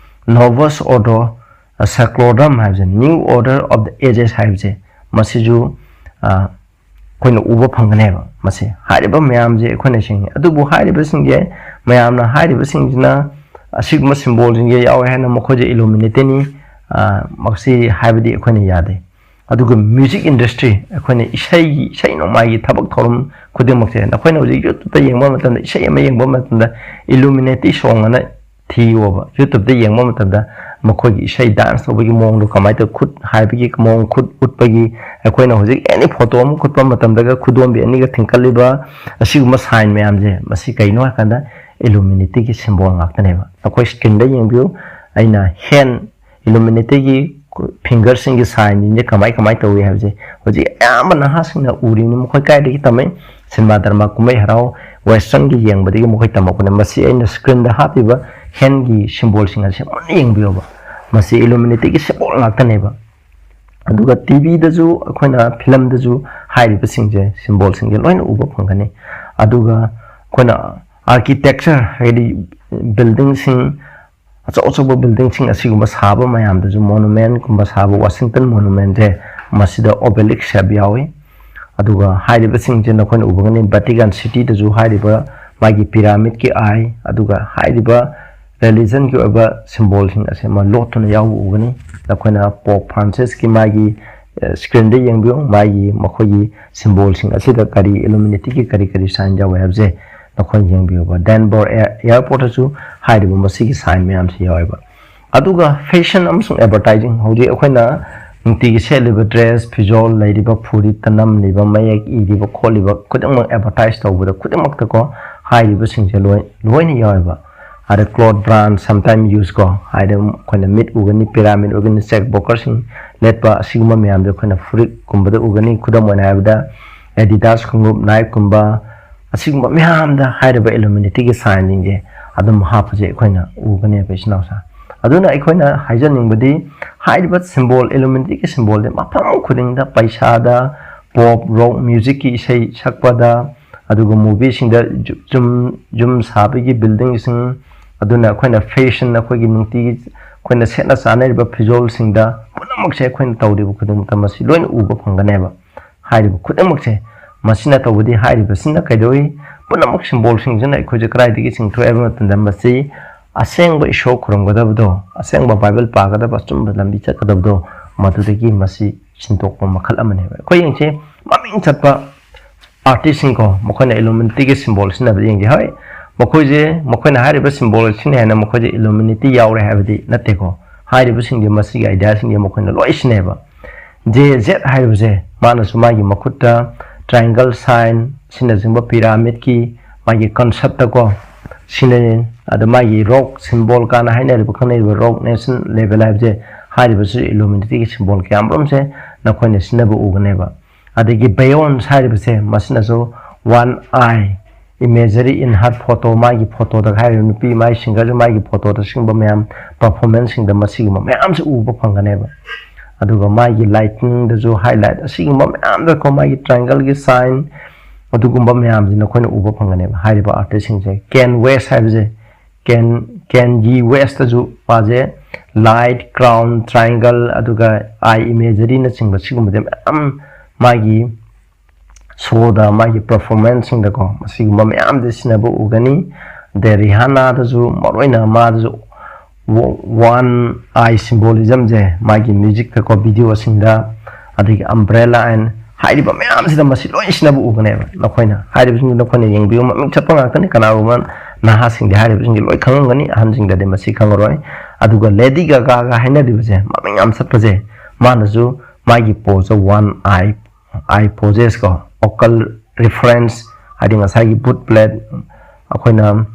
"Novus Ordo Seclorum" ꯍꯥꯏꯕꯁꯦ, "New Order of the Ages" ꯍꯥꯏꯕꯁꯦ, ꯃꯁꯤꯁꯨ, ꯑ, ꯑꯩꯈꯣꯏꯅ ꯎꯕ ꯐꯪꯒꯅꯦꯕ꯫ ꯃꯁꯤ ꯍꯥꯏꯔꯤꯕ ꯃꯌꯥꯝꯁꯦ ꯑꯩꯈꯣꯏꯅ ꯁꯤꯡꯉꯤ꯫ ꯑꯗꯨꯕꯨ ꯍꯥꯏꯔꯤꯕꯁꯤꯡꯁꯦ, ꯃꯌꯥꯝꯅ ꯍꯥꯏꯔꯤꯕꯁꯤꯡꯁꯤꯅ ꯑꯁꯤꯒꯨꯝꯕ ꯁꯤꯝꯕꯣꯜꯁꯤꯡꯁꯦ ꯌꯥꯎꯋꯦ ꯍꯥꯏꯅ ꯃꯈꯣꯏꯁꯦ ꯏꯂꯨꯃꯤꯅꯦꯇꯤꯅꯤ, ꯃꯁꯤ ꯍꯥꯏꯕꯗꯤ ꯑꯩꯈꯣꯏꯅ ꯌꯥꯗꯦ꯫ ꯑꯗꯨꯒ ꯃ꯭ꯌꯨꯖꯤꯛ ꯏꯟꯗꯁꯇ꯭ꯔꯤ, ꯑꯩꯈꯣꯏꯅ ꯏꯁꯩꯒꯤ, ꯏꯁꯩ ꯅꯣꯡꯃꯥꯏꯒꯤ ꯊꯕꯛ ꯊꯧꯔꯝ ꯈꯨꯗꯤꯡꯃꯛꯁꯦ, ꯅꯈꯣꯏꯅ ꯍꯧꯖꯤꯛ YouTubeꯇ ꯌꯦꯡꯕ ꯃꯇꯝꯗ, ꯏꯁꯩ ꯑꯃ ꯌꯦꯡꯕ ꯃꯇꯝꯗ ꯏꯂꯨꯃꯤꯅꯦꯇꯤ ꯁꯣꯡ ꯑꯅ ꯊꯤꯌꯣꯕ꯫ YouTubeꯇ ꯌꯦꯡꯕ ꯃꯇꯝꯗ ꯃꯈꯣꯏꯒꯤ ꯏꯁꯩ ꯗꯥꯟꯁ ꯇꯧꯕꯒꯤ ꯃꯑꯣꯡꯗꯣ ꯀꯃꯥꯏꯅ ꯇꯧ, ꯈꯨꯠ ꯍꯥꯏꯕꯒꯤ ꯃꯑꯣꯡ, ꯈꯨꯠ ꯎꯠꯄꯒꯤ, ꯑꯩꯈꯣꯏꯅ ꯍꯧꯖꯤꯛ ꯑꯦꯅꯤ ꯐꯣꯇꯣ ꯑꯃ ꯈꯨꯠꯄ ꯃꯇꯝꯗꯒ ꯈꯨꯗꯣꯝꯕꯤ ꯑꯅꯤꯒ ꯊꯤꯡꯀꯠꯂꯤꯕ, ꯑꯁꯤꯒꯨꯝꯕ ꯁꯥꯏꯟ ꯃꯌꯥꯝꯁꯦ, ꯃꯁꯤ ꯀꯩꯅꯣ ꯍꯥꯏꯀꯥꯟꯗ ꯏꯂꯨꯃꯤꯅꯦꯇꯤꯒꯤ ꯁꯤꯝꯕꯣꯜ ꯉꯥꯛꯇꯅꯦꯕ꯫ ꯅꯈꯣꯏ ꯁ꯭ꯀ꯭ꯔꯤꯟꯗ ꯌꯦꯡꯕꯤꯌꯨ, ꯑꯩꯅ ꯍꯦꯟ, ꯏꯂꯨꯃꯤꯅꯦꯇꯤꯒꯤ ꯐꯤꯡꯒꯔꯁꯤꯡꯒꯤ ꯁꯥꯏꯟꯁꯤꯡꯁꯦ ꯀꯃꯥꯏ ꯀꯃꯥꯏ ꯇꯧꯏ ꯍꯥꯏꯕꯁꯦ ꯍꯧꯖꯤꯛ ꯑꯌꯥꯝꯕ ꯅꯍꯥꯁꯤꯡꯅ ꯎꯔꯤꯕꯅꯤ꯫ ꯃꯈꯣꯏ ꯀꯥꯏꯗꯒꯤ ꯇꯝꯃꯛꯏ? ꯁꯤꯅꯦꯃꯥ ꯗ꯭ꯔꯃꯥ, ꯀꯨꯝꯍꯩ ꯍꯔꯥꯎ, ꯋꯦꯁꯇ꯭ꯔꯟꯒꯤ ꯌꯦꯡꯕꯗꯒꯤ ꯃꯈꯣꯏ ꯇꯝꯃꯛꯄꯅꯦ꯫ ꯃꯁꯤ ꯑꯩꯅ ꯁ꯭ꯀ꯭ꯔꯤꯟꯗ ꯍꯥꯞꯄꯤꯕ ꯍꯦꯟꯒꯤ ꯁꯤꯝꯕꯣꯜꯁꯤꯡ ꯑꯁꯦ ꯃꯨꯟꯅ ꯌꯦꯡꯕꯤꯌꯣꯕ, ꯃꯁꯤ ꯏꯂꯨꯃꯤꯅꯦꯇꯤꯒꯤ ꯁꯤꯝꯕꯣꯜ ꯉꯥꯛꯇꯅꯦꯕ꯫ ꯑꯗꯨꯒ ꯇꯤꯚꯤꯗꯁꯨ, ꯑꯩꯈꯣꯏꯅ ꯐꯤꯂꯝꯗꯁꯨ ꯍꯥꯏꯔꯤꯕꯁꯤꯡꯁꯦ, ꯁꯤꯝꯕꯣꯜꯁꯤꯡꯁꯦ ꯂꯣꯏꯅ ꯎꯕ ꯐꯪꯒꯅꯤ꯫ ꯑꯗꯨꯒ ꯑꯩꯈꯣꯏꯅ ꯑꯥꯔꯀꯤꯇꯦꯛꯆꯔ, ꯍꯥꯏꯗꯤ ꯕꯤꯜꯗꯤꯡꯁꯤꯡ, ꯑꯆꯧ ꯑꯆꯧꯕ ꯕꯤꯜꯗꯤꯡꯁꯤꯡ ꯑꯁꯤꯒꯨꯝꯕ ꯁꯥꯕ ꯃꯌꯥꯝꯗꯁꯨ, ꯃꯣꯅꯨꯃꯦꯟꯠꯀꯨꯝꯕ ꯁꯥꯕ, ꯋꯥꯁꯤꯡꯇꯟ ꯃꯣꯅꯨꯃꯦꯟꯠꯁꯦ, ꯃꯁꯤꯗ ꯑꯣꯕꯦꯂꯤꯛ ꯁꯦꯞ ꯌꯥꯎꯏ꯫ ꯑꯗꯨꯒ ꯍꯥꯏꯔꯤꯕꯁꯤꯡꯁꯦ ꯅꯈꯣꯏꯅ ꯎꯕꯒꯅꯤ, ꯚꯦꯇꯤꯀꯥꯟ ꯁꯤꯇꯤꯗꯁꯨ ꯍꯥꯏꯔꯤꯕ ꯃꯥꯒꯤ ꯄꯤꯔꯥꯃꯤꯗꯀꯤ ꯑꯥꯏ, ꯑꯗꯨꯒ ꯍꯥꯏꯔꯤꯕ ꯔꯤꯂꯤꯖꯟꯒꯤ ꯑꯣꯏꯕ ꯁꯤꯝꯕꯣꯜꯁꯤꯡ ꯑꯁꯦ ꯑꯃ ꯂꯣꯠꯇꯨꯅ ꯌꯥꯎꯕ ꯎꯒꯅꯤ꯫ ꯅꯈꯣꯏꯅ ꯄꯣꯞ ꯐ꯭ꯔꯥꯟꯁꯤꯁꯀꯤ ꯃꯥꯒꯤ, ꯑ, ꯁ꯭ꯀ꯭ꯔꯤꯟꯗ ꯌꯦꯡꯕꯤꯌꯨ, ꯃꯥꯒꯤ, ꯃꯈꯣꯏꯒꯤ ꯁꯤꯝꯕꯣꯜꯁꯤꯡ ꯑꯁꯤꯗ ꯀꯔꯤ, ꯏꯂꯨꯃꯤꯅꯦꯇꯤꯒꯤ ꯀꯔꯤ ꯀꯔꯤ ꯁꯥꯏꯟ ꯌꯥꯎꯋꯦ ꯍꯥꯏꯕꯁꯦ ꯅꯈꯣꯏꯅ ꯌꯦꯡꯕꯤꯌꯨꯕ꯫ ꯗꯦꯟꯕꯣꯔ ꯑꯦ-, ꯑꯦꯌꯥꯔꯄꯣꯔꯠꯇꯁꯨ ꯍꯥꯏꯔꯤꯕ ꯃꯁꯤꯒꯤ ꯁꯥꯏꯟ ꯃꯌꯥꯝꯁꯤ ꯌꯥꯎꯋꯦꯕ꯫ ꯑꯗꯨꯒ ꯐꯦꯁꯟ ꯑꯃꯁꯨꯡ ꯑꯦꯗꯚꯔꯇꯥꯏꯖꯤꯡ, ꯍꯧꯖꯤꯛ ꯑꯩꯈꯣꯏꯅ ꯅꯨꯡꯇꯤꯒꯤ ꯁꯦꯠꯂꯤꯕ ꯗ꯭ꯔꯦꯁ, ꯐꯤꯖꯣꯜ, ꯂꯩꯔꯤꯕ ꯐꯨꯔꯤꯠꯇ ꯅꯝꯂꯤꯕ, ꯃꯌꯦꯛ ꯏꯔꯤꯕ ꯈꯣꯠꯂꯤꯕ ꯈꯨꯗꯤꯡꯃꯛ ꯑꯦꯗꯚꯔꯇꯥꯏꯖ ꯇꯧꯕꯗ ꯈꯨꯗꯤꯡꯃꯛꯇꯀꯣ ꯍꯥꯏꯔꯤꯕꯁꯤꯡꯁꯦ ꯂꯣꯏ, ꯂꯣꯏꯅ ꯌꯥꯎꯋꯦꯕ꯫ ꯑꯗ ꯀ꯭ꯂꯣꯠ ꯕ꯭ꯔꯥꯟ ꯁꯝꯇꯥꯏꯝ ꯌꯨꯁ ꯀꯣ, ꯍꯥꯏꯗꯤ ꯑꯩꯈꯣꯏꯅ ꯃꯤꯠ ꯎꯒꯅꯤ, ꯄꯤꯔꯥꯃꯤꯗ ꯎꯒꯅꯤ, ꯆꯦꯛ ꯕꯣꯀꯔꯁꯤꯡ ꯂꯦꯠꯄ, ꯑꯁꯤꯒꯨꯝꯕ ꯃꯌꯥꯝꯁꯦ ꯑꯩꯈꯣꯏꯅ ꯐꯨꯔꯤꯠꯀꯨꯝꯕꯗ ꯎꯒꯅꯤ꯫ ꯈꯨꯗꯝ ꯑꯣꯏꯅ ꯍꯥꯏꯔꯕꯗ ꯑꯦꯗꯤꯗꯥꯁ ꯈꯣꯡꯎꯞ, ꯅꯥꯏꯛꯀꯨꯝꯕ, ꯑꯁꯤꯒꯨꯝꯕ ꯃꯌꯥꯝꯗ ꯍꯥꯏꯔꯤꯕ ꯏꯂꯨꯃꯤꯅꯦꯇꯤꯒꯤ ꯁꯥꯏꯟꯁꯤꯡꯁꯦ ꯑꯗꯨꯝ ꯍꯥꯞꯄꯁꯦ ꯑꯩꯈꯣꯏꯅ ꯎꯒꯅꯦꯕ, ꯏꯆꯤꯟ ꯏꯅꯥꯎꯁꯥ꯫ ꯑꯗꯨꯅ ꯑꯩꯈꯣꯏꯅ ꯍꯥꯏꯖꯅꯤꯡꯕꯗꯤ, ꯍꯥꯏꯔꯤꯕ ꯁꯤꯝꯕꯣꯜ, ꯏꯂꯨꯃꯤꯅꯦꯇꯤꯒꯤ ꯁꯤꯝꯕꯣꯜꯁꯦ ꯃꯐꯝ ꯈꯨꯗꯤꯡꯗ, ꯄꯩꯁꯥꯗ, ꯄꯣꯞ ꯔꯣꯛ ꯃ꯭ꯌꯨꯖꯤꯛꯀꯤ ꯏꯁꯩ ꯁꯛꯄꯗ, ꯑꯗꯨꯒ ꯃꯨꯚꯤꯁꯤꯡꯗ ꯖꯨ-, ꯌꯨꯝ, ꯌꯨꯝ ꯁꯥꯕꯒꯤ ꯕꯤꯜꯗꯤꯡꯁꯤꯡ, ꯑꯗꯨꯅ ꯑꯩꯈꯣꯏꯅ ꯐꯦꯁꯟ, ꯑꯩꯈꯣꯏꯒꯤ ꯅꯨꯡꯇꯤꯒꯤ ꯑꯩꯈꯣꯏꯅ ꯁꯦꯠꯅ ꯆꯥꯅꯔꯤꯕ ꯐꯤꯖꯣꯜꯁꯤꯡꯗ, ꯄꯨꯝꯅꯃꯛꯁꯦ ꯑꯩꯈꯣꯏꯅ ꯇꯧꯔꯤꯕ ꯈꯨꯗꯤꯡꯃꯛꯇ ꯃꯁꯤ ꯂꯣꯏꯅ ꯎꯕ ꯐꯪꯒꯅꯦꯕ꯫ ꯍꯥꯏꯔꯤꯕ ꯈꯨꯗꯤꯡꯃꯛꯁꯦ ꯃꯁꯤꯅ ꯇꯧꯕꯗꯤ ꯍꯥꯏꯔꯤꯕꯁꯤꯅ ꯀꯩꯗꯧꯏ? ꯄꯨꯝꯅꯃꯛ ꯁꯤꯝꯕꯣꯜꯁꯤꯡꯁꯤꯅ ꯑꯩꯈꯣꯏꯁꯦ ꯀꯗꯥꯏꯗꯒꯤ ꯆꯤꯡꯊꯣꯛꯑꯦ ꯍꯥꯏꯕ ꯃꯇꯝꯗ ꯃꯁꯤ ꯑꯁꯦꯡꯕ ꯏꯁꯣꯔ ꯈꯨꯔꯨꯝꯒꯗꯕꯗꯣ, ꯑꯁꯦꯡꯕ ꯕꯥꯏꯕꯜ ꯄꯥꯒꯗꯕ, ꯑꯆꯨꯝꯕ ꯂꯝꯕꯤ ꯆꯠꯀꯗꯕꯗꯣ, ꯃꯗꯨꯗꯒꯤ ꯃꯁꯤ ꯁꯤꯟꯗꯣꯛꯄ ꯃꯈꯜ ꯑꯃꯅꯦꯕ꯫ ꯑꯩꯈꯣꯏ ꯌꯦꯡꯁꯤ, ꯃꯃꯤꯡ ꯆꯠꯄ ꯑꯥꯔꯇꯤꯁꯁꯤꯡꯀꯣ, ꯃꯈꯣꯏꯅ ꯏꯂꯨꯃꯤꯅꯦꯇꯤꯒꯤ ꯁꯤꯝꯕꯣꯜ ꯁꯤꯖꯤꯟꯅꯕꯗ ꯌꯦꯡꯁꯤ꯫ ꯍꯣꯏ, ꯃꯈꯣꯏꯁꯦ, ꯃꯈꯣꯏꯅ ꯍꯥꯏꯔꯤꯕ ꯁꯤꯝꯕꯣꯜ ꯁꯤꯖꯤꯟꯅꯩ ꯍꯥꯏꯅ ꯃꯈꯣꯏꯁꯦ ꯏꯂꯨꯃꯤꯅꯦꯇꯤ ꯌꯥꯎꯔꯦ ꯍꯥꯏꯕꯗꯤ ꯅꯠꯇꯦꯀꯣ꯫ ꯍꯥꯏꯔꯤꯕꯁꯤꯡꯁꯦ, ꯃꯁꯤꯒꯤ ꯑꯥꯏꯗꯤꯌꯥꯁꯤꯡꯁꯦ ꯃꯈꯣꯏꯅ ꯂꯣꯏ ꯁꯤꯖꯤꯟꯅꯩꯕ꯫ ꯖꯦ ꯖꯦꯠ ꯍꯥꯏꯔꯤꯕꯁꯦ ꯃꯥꯅꯁꯨ ꯃꯥꯒꯤ ꯃꯈꯨꯠꯇ triangle sign ꯑꯁꯤꯅꯆꯤꯡꯕ ꯄꯤꯔꯥꯃꯤꯗꯀꯤ ꯃꯥꯒꯤ ꯀꯟꯁꯦꯞꯇꯀꯣ ꯁꯤꯖꯤꯟꯅꯩ꯫ ꯑꯗ ꯃꯥꯒꯤ ꯔꯣꯛ ꯁꯤꯝꯕꯣꯜ ꯀꯥꯟꯅ ꯍꯥꯏꯅꯔꯤꯕ, ꯈꯪꯅꯔꯤꯕ ꯔꯣꯛ ꯅꯦꯁꯟ ꯂꯦꯕꯦꯜ ꯍꯥꯏꯕꯁꯦ, ꯍꯥꯏꯔꯤꯕꯁꯤ ꯏꯂꯨꯃꯤꯅꯦꯇꯤꯒꯤ ꯁꯤꯝꯕꯣꯜ ꯀꯌꯥꯃꯔꯨꯝꯁꯦ ꯅꯈꯣꯏꯅ ꯁꯤꯖꯤꯟꯅꯕ ꯎꯒꯅꯦꯕ꯫ ꯑꯗꯒꯤ ꯕꯦꯌꯣꯟꯁ ꯍꯥꯏꯔꯤꯕꯁꯦ, ꯃꯁꯤꯅꯁꯨ one eye imagery in her photo, ꯃꯥꯒꯤ ꯐꯣꯇꯣꯗ ꯍꯥꯏꯔꯤꯕ ꯅꯨꯄꯤ, ꯃꯥꯒꯤ ꯁꯤꯡꯒꯔꯁꯨ ꯃꯥꯒꯤ ꯐꯣꯇꯣꯗ ꯁꯤꯒꯨꯝꯕ ꯃꯌꯥꯝ, ꯄꯔꯐꯣꯔꯃꯦꯟꯁꯁꯤꯡꯗ ꯃꯁꯤꯒꯨꯝꯕ ꯃꯌꯥꯝꯁꯦ ꯎꯕ ꯐꯪꯒꯅꯦꯕ꯫ ꯑꯗꯨꯒ ꯃꯥꯒꯤ ꯂꯥꯏꯇꯤꯡꯗꯁꯨ ꯍꯥꯏꯂꯥꯏꯠ ꯑꯁꯤꯒꯨꯝꯕ ꯃꯌꯥꯝꯗꯀꯣ, ꯃꯥꯒꯤ ꯇ꯭ꯔꯥꯏꯡꯒꯜꯒꯤ ꯁꯥꯏꯟ, ꯑꯗꯨꯒꯨꯝꯕ ꯃꯌꯥꯝꯁꯤ ꯅꯈꯣꯏꯅ ꯎꯕ ꯐꯪꯒꯅꯦꯕ꯫ ꯍꯥꯏꯔꯤꯕ ꯑꯥꯔꯇꯤꯁꯁꯤꯡꯁꯦ, ꯀꯦꯟ ꯋꯦꯁ ꯍꯥꯏꯕꯁꯦ, ꯀꯦꯟ, ꯀꯦꯟ ꯌꯤ ꯋꯦꯁꯇꯁꯨ ꯃꯥꯁꯦ ꯂꯥꯏꯠ, ꯀ꯭ꯔꯥꯎꯟ, ꯇ꯭ꯔꯥꯏꯡꯒꯜ, ꯑꯗꯨꯒ ꯑꯥꯏ ꯏꯃꯦꯖꯔꯤꯅꯆꯤꯡꯕ ꯁꯤꯒꯨꯝꯕꯁꯦ ꯃꯌꯥꯝ ꯃꯥꯒꯤ ꯁꯣꯗ, ꯃꯥꯒꯤ ꯄꯔꯐꯣꯔꯃꯦꯟꯁꯁꯤꯡꯗꯀꯣ ꯃꯁꯤꯒꯨꯝꯕ ꯃꯌꯥꯝꯁꯦ ꯁꯤꯖꯤꯟꯅꯕ ꯎꯒꯅꯤ꯫ ꯑꯗꯩ ꯔꯤꯍꯥꯅꯥꯗꯁꯨ ꯃꯔꯨꯑꯣꯏꯅ ꯃꯥꯗꯁꯨ ꯋꯥꯟ ꯑꯥꯏ ꯁꯤꯝꯕꯣꯂꯤꯖꯝꯁꯦ ꯃꯥꯒꯤ ꯃ꯭ꯌꯨꯖꯤꯛꯇꯀꯣ, ꯚꯤꯗꯤꯑꯣꯁꯤꯡꯗ, ꯑꯗꯒꯤ ꯑꯝꯕ꯭ꯔꯦꯂꯥ ꯑꯦꯟ ꯍꯥꯏꯔꯤꯕ ꯃꯌꯥꯝꯁꯤꯗ ꯃꯁꯤ ꯂꯣꯏ ꯁꯤꯖꯤꯟꯅꯕ ꯎꯒꯅꯦꯕ꯫ ꯅꯈꯣꯏꯅ ꯍꯥꯏꯔꯤꯕꯁꯤꯡꯗꯨ ꯅꯈꯣꯏꯅ ꯌꯦꯡꯕꯤꯌꯨ, ꯃꯃꯤꯡ ꯆꯠꯄ ꯉꯥꯛꯇꯅꯤ꯫ ꯀꯅꯥꯒꯨꯝꯕ ꯅꯍꯥꯁꯤꯡꯗꯤ ꯍꯥꯏꯔꯤꯕꯁꯤꯡꯁꯦ ꯂꯣꯏ ꯈꯪꯉꯝꯒꯅꯤ, ꯑꯍꯟꯁꯤꯡꯗꯗꯤ ꯃꯁꯤ ꯈꯪꯉꯔꯣꯏ꯫ ꯑꯗꯨꯒ ꯂꯦꯗꯤ ꯒꯥꯒꯥꯒ ꯍꯥꯏꯅꯔꯤꯕꯁꯦ, ꯃꯃꯤꯡ ꯌꯥꯝ ꯆꯠꯄꯁꯦ, ꯃꯥꯅꯁꯨ ꯃꯥꯒꯤ ꯄꯣꯁꯇ ꯋꯥꯟ ꯑꯥꯏ, ꯑꯥꯏ ꯄꯣꯖꯦꯁ ꯀꯣ, ꯑꯣꯀꯜ ꯔꯤꯐꯔꯦꯟꯁ, ꯍꯥꯏꯗꯤ ꯉꯁꯥꯏꯒꯤ ꯕꯨꯠ ꯄ꯭ꯂꯦꯠ, ꯑꯩꯈꯣꯏꯅ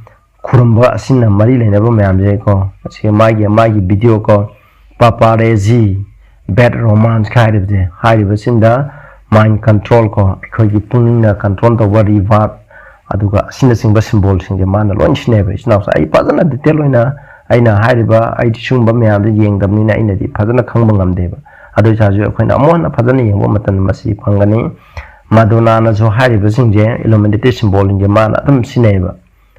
ꯈꯨꯔꯨꯝꯕ ꯑꯁꯤꯅ ꯃꯔꯤ ꯂꯩꯅꯕ ꯃꯌꯥꯝꯁꯦ ꯀꯣ, ꯑꯁꯤ ꯃꯥꯒꯤ, ꯃꯥꯒꯤ ꯚꯤꯗꯤꯑꯣ ꯀꯣ, ꯄꯥꯄꯥꯔꯦꯖꯤ, ꯕꯦꯠ ꯔꯣꯃꯥꯟꯁꯀ ꯍꯥꯏꯔꯤꯕꯁꯦ, ꯍꯥꯏꯔꯤꯕꯁꯤꯡꯗ ꯃꯥꯏꯟ ꯀꯟꯇ꯭ꯔꯣꯜ ꯀꯣ, ꯑꯩꯈꯣꯏꯒꯤ ꯄꯨꯛꯅꯤꯡꯅ ꯀꯟꯇ꯭ꯔꯣꯜ ꯇꯧꯕ ꯔꯤꯚꯥꯔꯠ, ꯑꯗꯨꯒ ꯑꯁꯤꯅꯆꯤꯡꯕ ꯁꯤꯝꯕꯣꯜꯁꯤꯡꯁꯦ ꯃꯥꯅ ꯂꯣꯏ ꯁꯤꯖꯤꯟꯅꯩꯕ, ꯏꯆꯤꯟ ꯏꯅꯥꯎꯁꯦ꯫ ꯑꯩ ꯐꯖꯅ ꯗꯤꯇꯦꯜ ꯑꯣꯏꯅ, ꯑꯩꯅ ꯍꯥꯏꯔꯤꯕ, ꯑꯩꯗꯤ ꯁꯤꯒꯨꯝꯕ ꯃꯌꯥꯝꯗꯣ ꯌꯦꯡꯗꯕꯅꯤꯅ ꯑꯩꯅꯗꯤ ꯐꯖꯅ ꯈꯪꯕ ꯉꯝꯗꯦꯕ꯫ ꯑꯗꯨ ꯑꯣꯏꯇꯥꯔꯁꯨ ꯑꯩꯈꯣꯏꯅ ꯑꯃꯨꯛ ꯍꯟꯅ ꯐꯖꯅ ꯌꯦꯡꯕ ꯃꯇꯝꯗ ꯃꯁꯤ ꯐꯪꯒꯅꯤ꯫ ꯃꯥꯗꯣꯅꯥꯅꯁꯨ ꯍꯥꯏꯔꯤꯕꯁꯤꯡꯁꯦ, ꯏꯂꯨꯃꯤꯅꯦꯇꯤ ꯁꯤꯝꯕꯣꯜꯁꯤꯡꯁꯦ ꯃꯥꯅ ꯑꯗꯨꯝ ꯁꯤꯖꯤꯟꯅꯩꯕ꯫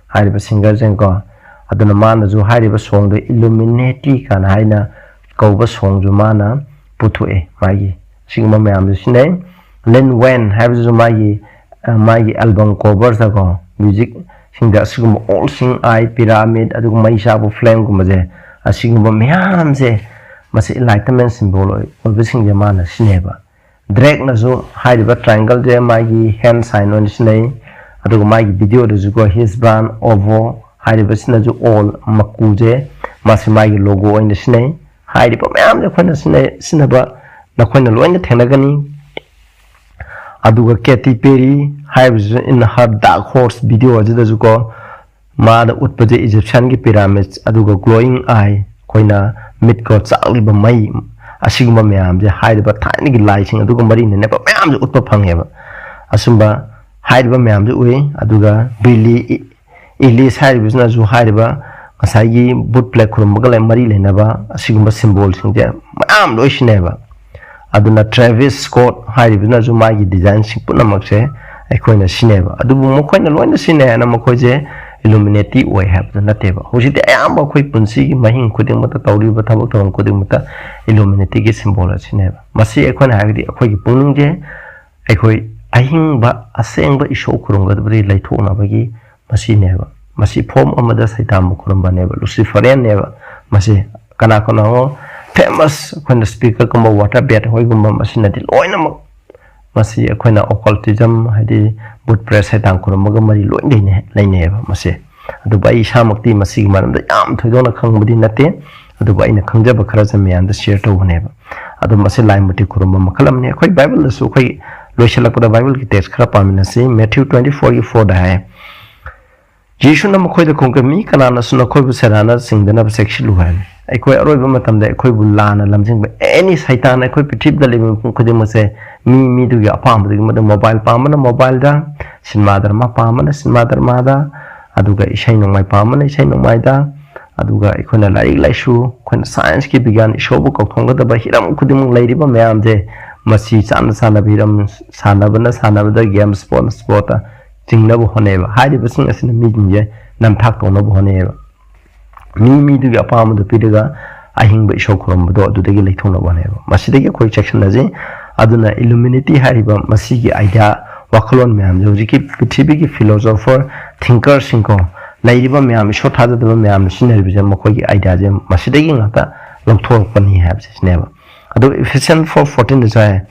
ꯍꯥꯏꯔꯤꯕ ꯁꯤꯡꯒꯔꯁꯤꯡꯀꯣ꯫ ꯑꯗꯨꯅ ꯃꯥꯅꯁꯨ ꯍꯥꯏꯔꯤꯕ ꯁꯣꯡꯗꯣ ꯏꯂꯨꯃꯤꯅꯦꯇꯤ ꯀꯥꯏꯅ ꯍꯥꯏꯅ ꯀꯧꯕ ꯁꯣꯡꯁꯨ ꯃꯥꯅ ꯄꯨꯊꯣꯛꯑꯦ꯫ ꯃꯥꯒꯤ ꯁꯤꯒꯨꯝꯕ ꯃꯌꯥꯝꯁꯨ ꯁꯤꯖꯤꯟꯅꯩ꯫ Lin Wayne ꯍꯥꯏꯕꯁꯤꯁꯨ ꯃꯥꯒꯤ ꯃꯥꯒꯤ album coverꯗꯀꯣ, musicꯁꯤꯡꯗ ꯑꯁꯤꯒꯨꯝꯕ ꯑꯣꯜ ꯁꯤꯡ ꯑꯥꯏ, ꯄꯤꯔꯥꯃꯤꯠ, ꯑꯗꯨꯒ ꯃꯩ ꯆꯥꯕ ꯐ꯭ꯂꯦꯝꯒꯨꯝꯕꯁꯦ, ꯑꯁꯤꯒꯨꯝꯕ ꯃꯌꯥꯝꯁꯦ, ꯃꯁꯤ enlightenment symbol ꯑꯣꯏꯕꯁꯤꯡꯁꯦ ꯃꯥꯅ ꯁꯤꯖꯤꯟꯅꯩꯌꯦꯕ꯫ ꯗ꯭ꯔꯦꯛꯅꯁꯨ ꯍꯥꯏꯔꯤꯕ triangleꯁꯦ ꯃꯥꯒꯤ hand sign ꯑꯣꯏꯅ ꯁꯤꯖꯤꯟꯅꯩ꯫ ꯑꯗꯨꯒ ꯃꯥꯒꯤ videoꯗꯁꯨꯀꯣ, his brand Ovo ꯍꯥꯏꯔꯤꯕꯁꯤꯅꯁꯨ ꯑꯣꯜ ꯃꯀꯨꯁꯦ ꯃꯥꯁꯤ ꯃꯥꯒꯤ logo ꯑꯣꯏꯅ ꯁꯤꯖꯤꯟꯅꯩ꯫ ꯍꯥꯏꯔꯤꯕ ꯃꯌꯥꯝꯁꯦ ꯑꯩꯈꯣꯏꯅ ꯁꯤꯖꯤꯟꯅꯩ, ꯁꯤꯖꯤꯟꯅꯕ ꯅꯈꯣꯏꯅ ꯂꯣꯏꯅ ꯊꯦꯡꯅꯒꯅꯤ꯫ ꯑꯗꯨꯒ Katy Perry ꯍꯥꯏꯔꯤꯕꯁꯤꯁꯨ in her Dark Horse video ꯑꯁꯤꯗꯁꯨꯀꯣ, ꯃꯥꯅ ꯎꯠꯄꯁꯦ Egyptianꯒꯤ pyramids, ꯑꯗꯨꯒ glowing eye, ꯑꯩꯈꯣꯏꯅ ꯃꯤꯠꯀ ꯆꯥꯛꯂꯤꯕ ꯃꯩ, ꯑꯁꯤꯒꯨꯝꯕ ꯃꯌꯥꯝꯁꯦ ꯍꯥꯏꯔꯤꯕ ꯊꯥꯏꯅꯒꯤ ꯂꯥꯏꯁꯤꯡ ꯑꯗꯨꯒ ꯃꯔꯤ ꯂꯩꯅꯕ ꯃꯌꯥꯝꯁꯦ ꯎꯠꯄ ꯐꯪꯉꯦꯕ꯫ ꯑꯁꯨꯝꯕ ꯍꯥꯏꯔꯤꯕ ꯃꯌꯥꯝꯁꯦ ꯎꯏ꯫ ꯑꯗꯨꯒ ꯕꯤꯂꯤ ꯏꯂꯤꯁ ꯍꯥꯏꯔꯤꯕꯁꯤꯅꯁꯨ ꯍꯥꯏꯔꯤꯕ ꯉꯁꯥꯏꯒꯤ ꯕꯨꯠ ꯄ꯭ꯂꯦꯛ ꯈꯨꯔꯨꯝꯕꯒ ꯂꯩ-, ꯃꯔꯤ ꯂꯩꯅꯕ ꯑꯁꯤꯒꯨꯝꯕ symbolꯁꯤꯡꯁꯦ ꯃꯌꯥꯝ ꯂꯣꯏ ꯁꯤꯖꯤꯟꯅꯩꯌꯦꯕ꯫ ꯑꯗꯨꯅ Travis Scott ꯍꯥꯏꯔꯤꯕꯅꯁꯨ ꯃꯥꯒꯤ designꯁꯤꯡ ꯄꯨꯝꯅꯃꯛꯁꯦ ꯑꯩꯈꯣꯏꯅ ꯁꯤꯖꯤꯟꯅꯩꯌꯦꯕ꯫ ꯑꯗꯨꯕꯨ ꯃꯈꯣꯏꯅ ꯂꯣꯏꯅ ꯁꯤꯖꯤꯟꯅꯩ ꯍꯥꯏꯅ ꯃꯈꯣꯏꯁꯦ Illuminati ꯑꯣꯏ ꯍꯥꯏꯕꯗꯨ ꯅꯠꯇꯦꯕ꯫ ꯍꯧꯖꯤꯛꯇꯤ ꯑꯌꯥꯝꯕ ꯑꯩꯈꯣꯏ ꯄꯨꯟꯁꯤꯒꯤ ꯃꯍꯤꯡ ꯈꯨꯗꯤꯡꯃꯛꯇ, ꯇꯧꯔꯤꯕ ꯊꯕꯛ ꯊꯧꯔꯝ ꯈꯨꯗꯤꯡꯃꯛꯇ Illuminatiꯒꯤ symbol ꯑꯁꯤꯅꯦꯕ꯫ ꯃꯁꯤ ꯑꯩꯈꯣꯏꯅ ꯍꯥꯏꯕꯗꯤ ꯑꯩꯈꯣꯏꯒꯤ ꯄꯨꯛꯅꯤꯡꯁꯦ ꯑꯩꯈꯣꯏ ꯑꯍꯤꯡꯕ ꯑꯁꯦꯡꯕ ꯏꯁꯣꯔ ꯈꯨꯔꯨꯝꯒꯗꯕꯗꯤ ꯂꯩꯊꯣꯛꯅꯕꯒꯤ ꯃꯁꯤꯅꯦꯕ꯫ ꯃꯁꯤ form ꯑꯃꯗ ꯁꯩꯇꯥꯟꯕꯨ ꯈꯨꯔꯨꯝꯕꯅꯦꯕ, Luciferianꯅꯦꯕ꯫ ꯃꯁꯤ ꯀꯅꯥ ꯀꯅꯥꯅꯣ famous ꯑꯩꯈꯣꯏꯅ speakerꯒꯨꯝꯕ, water bat ꯍꯣꯏꯒꯨꯝꯕ, ꯃꯁꯤꯅꯗꯤ ꯂꯣꯏꯅꯃꯛ, ꯃꯁꯤ ꯑꯩꯈꯣꯏꯅ occultism, ꯍꯥꯏꯗꯤ ꯕꯨꯠ ꯄ꯭ꯔꯦꯠ ꯁꯩꯇꯥꯟ ꯈꯨꯔꯨꯝꯕꯒ ꯃꯔꯤ ꯂꯣꯏ ꯂꯩꯅꯩ-, ꯂꯩꯅꯩꯌꯦꯕ ꯃꯁꯤ꯫ ꯑꯗꯨꯕꯨ ꯑꯩ ꯏꯁꯥꯃꯛꯇꯤ ꯃꯁꯤꯒꯤ ꯃꯔꯝꯗ ꯌꯥꯝ ꯊꯣꯏꯗꯣꯛꯅ ꯈꯪꯕꯗꯤ ꯅꯠꯇꯦ, ꯑꯗꯨꯕꯨ ꯑꯩꯅ ꯈꯪꯖꯕ ꯈꯔꯁꯦ ꯃꯌꯥꯝꯗ share ꯇꯧꯕꯅꯦꯕ꯫ ꯑꯗꯣ ꯃꯁꯤ ꯂꯥꯏ ꯃꯨꯔꯇꯤ ꯈꯨꯔꯨꯝꯕ ꯃꯈꯜ ꯑꯃꯅꯤ꯫ ꯑꯩꯈꯣꯏ Bibleꯗꯁꯨ, ꯑꯩꯈꯣꯏ ꯂꯣꯏꯁꯤꯜꯂꯛꯄꯗ Bibleꯒꯤ text ꯈꯔ ꯄꯥꯃꯤꯟꯅꯁꯤ꯫ Matthew twenty fourꯒꯤ fourꯗ ꯍꯥꯏ, ꯖꯤꯁꯨꯅ ꯃꯈꯣꯏꯗ ꯈꯨꯝꯈꯤ, "ꯃꯤ ꯀꯅꯥꯅꯁꯨ ꯅꯈꯣꯏꯕꯨ ꯁꯦꯔꯥꯟꯅ ꯆꯤꯡꯗꯅꯕ ꯆꯦꯛꯁꯤꯜꯂꯨ" ꯍꯥꯏ꯫ ꯑꯩꯈꯣꯏ ꯑꯔꯣꯏꯕ ꯃꯇꯝꯗ ꯑꯩꯈꯣꯏꯕꯨ ꯂꯥꯟꯅ ꯂꯝꯖꯤꯡꯕ any ꯁꯩꯇꯥꯟ, ꯑꯩꯈꯣꯏ ꯄ꯭ꯔꯤꯊꯤꯕꯤꯗ ꯂꯩꯕ ꯃꯤꯄꯨꯝ ꯈꯨꯗꯤꯡꯃꯛꯁꯦ ꯃꯤ ꯃꯤꯗꯨꯒꯤ ꯑꯄꯥꯝꯕꯗꯨꯒꯤ ꯃꯇꯨꯡ, mobile ꯄꯥꯝꯕꯅ mobileꯗ, ꯁꯤꯅꯦꯃꯥ ꯗ꯭ꯔꯃꯥ ꯄꯥꯝꯕꯅ ꯁꯤꯅꯦꯃꯥ ꯗ꯭ꯔꯃꯥꯗ, ꯑꯗꯨꯒ ꯏꯁꯩ ꯅꯣꯡꯃꯥꯏ ꯄꯥꯝꯕꯅ ꯏꯁꯩ ꯅꯣꯡꯃꯥꯏꯗ, ꯑꯗꯨꯒ ꯑꯩꯈꯣꯏꯅ ꯂꯥꯏꯔꯤꯛ ꯂꯥꯏꯁꯨ, ꯑꯩꯈꯣꯏꯅ scienceꯀꯤ ꯕꯤꯒ꯭ꯌꯥꯟ, ꯏꯁꯣꯔꯕꯨ ꯀꯧꯊꯣꯛꯅꯗꯕ ꯍꯤꯔꯝ ꯈꯨꯗꯤꯡꯃꯛ ꯂꯩꯔꯤꯕ ꯃꯌꯥꯝꯁꯦ, ꯃꯁꯤ ꯆꯥꯟꯅ ꯆꯥꯟꯅꯕ ꯍꯤꯔꯝ, ꯁꯥꯟꯅꯕꯅ ꯁꯥꯟꯅꯕꯗ, game, sport, sportꯇ ꯆꯤꯡꯅꯕ ꯍꯣꯠꯅꯩꯑꯕ꯫ ꯍꯥꯏꯔꯤꯕꯁꯤꯡ ꯑꯁꯤꯅ ꯃꯤꯁꯤꯡꯁꯦ ꯅꯝꯊꯥꯛ ꯇꯧꯅꯕ ꯍꯣꯠꯅꯩꯑꯕ꯫ ꯃꯤ ꯃꯤꯗꯨꯒꯤ ꯑꯄꯥꯝꯕꯗꯨ ꯄꯤꯔꯒ ꯑꯍꯤꯡꯕ ꯏꯁꯣꯔ ꯈꯨꯔꯨꯝꯕꯗꯣ ꯑꯗꯨꯗꯒꯤ ꯂꯩꯊꯣꯛꯅꯕ ꯍꯣꯠꯅꯩꯑꯕ꯫ ꯃꯁꯤꯗꯒꯤ ꯑꯩꯈꯣꯏ ꯆꯦꯛꯁꯤꯟꯅꯁꯤ꯫ ꯑꯗꯨꯅ ꯏꯂꯨꯃꯤꯅꯤꯇꯤ ꯍꯥꯏꯔꯤꯕ ꯃꯁꯤꯒꯤ ꯑꯥꯏꯗꯤꯌꯥ, ꯋꯥꯈꯜꯂꯣꯟ ꯃꯌꯥꯝꯁꯦ ꯍꯧꯖꯤꯛꯀꯤ ꯄ꯭ꯔꯤꯊꯤꯕꯤꯒꯤ ꯐꯤꯂꯣꯁꯣꯐꯔ, ꯊꯤꯡꯀꯔꯁꯤꯡꯀꯣ, ꯂꯩꯔꯤꯕ ꯃꯌꯥꯝ, ꯏꯁꯣꯔ ꯊꯥꯖꯗꯕ ꯃꯌꯥꯝꯅ ꯁꯤꯖꯤꯟꯅꯔꯤꯕꯁꯦ, ꯃꯈꯣꯏꯒꯤ ꯑꯥꯏꯗꯤꯌꯥꯁꯦ ꯃꯁꯤꯗꯒꯤ ꯉꯥꯛꯇ ꯂꯧꯊꯣꯔꯛꯄꯅꯤ ꯍꯥꯏꯕꯁꯦ ꯁꯤꯅꯦꯕ꯫ ꯑꯗꯨꯒ Ephesians four fourteen ꯗꯁꯨ ꯍꯥꯏ,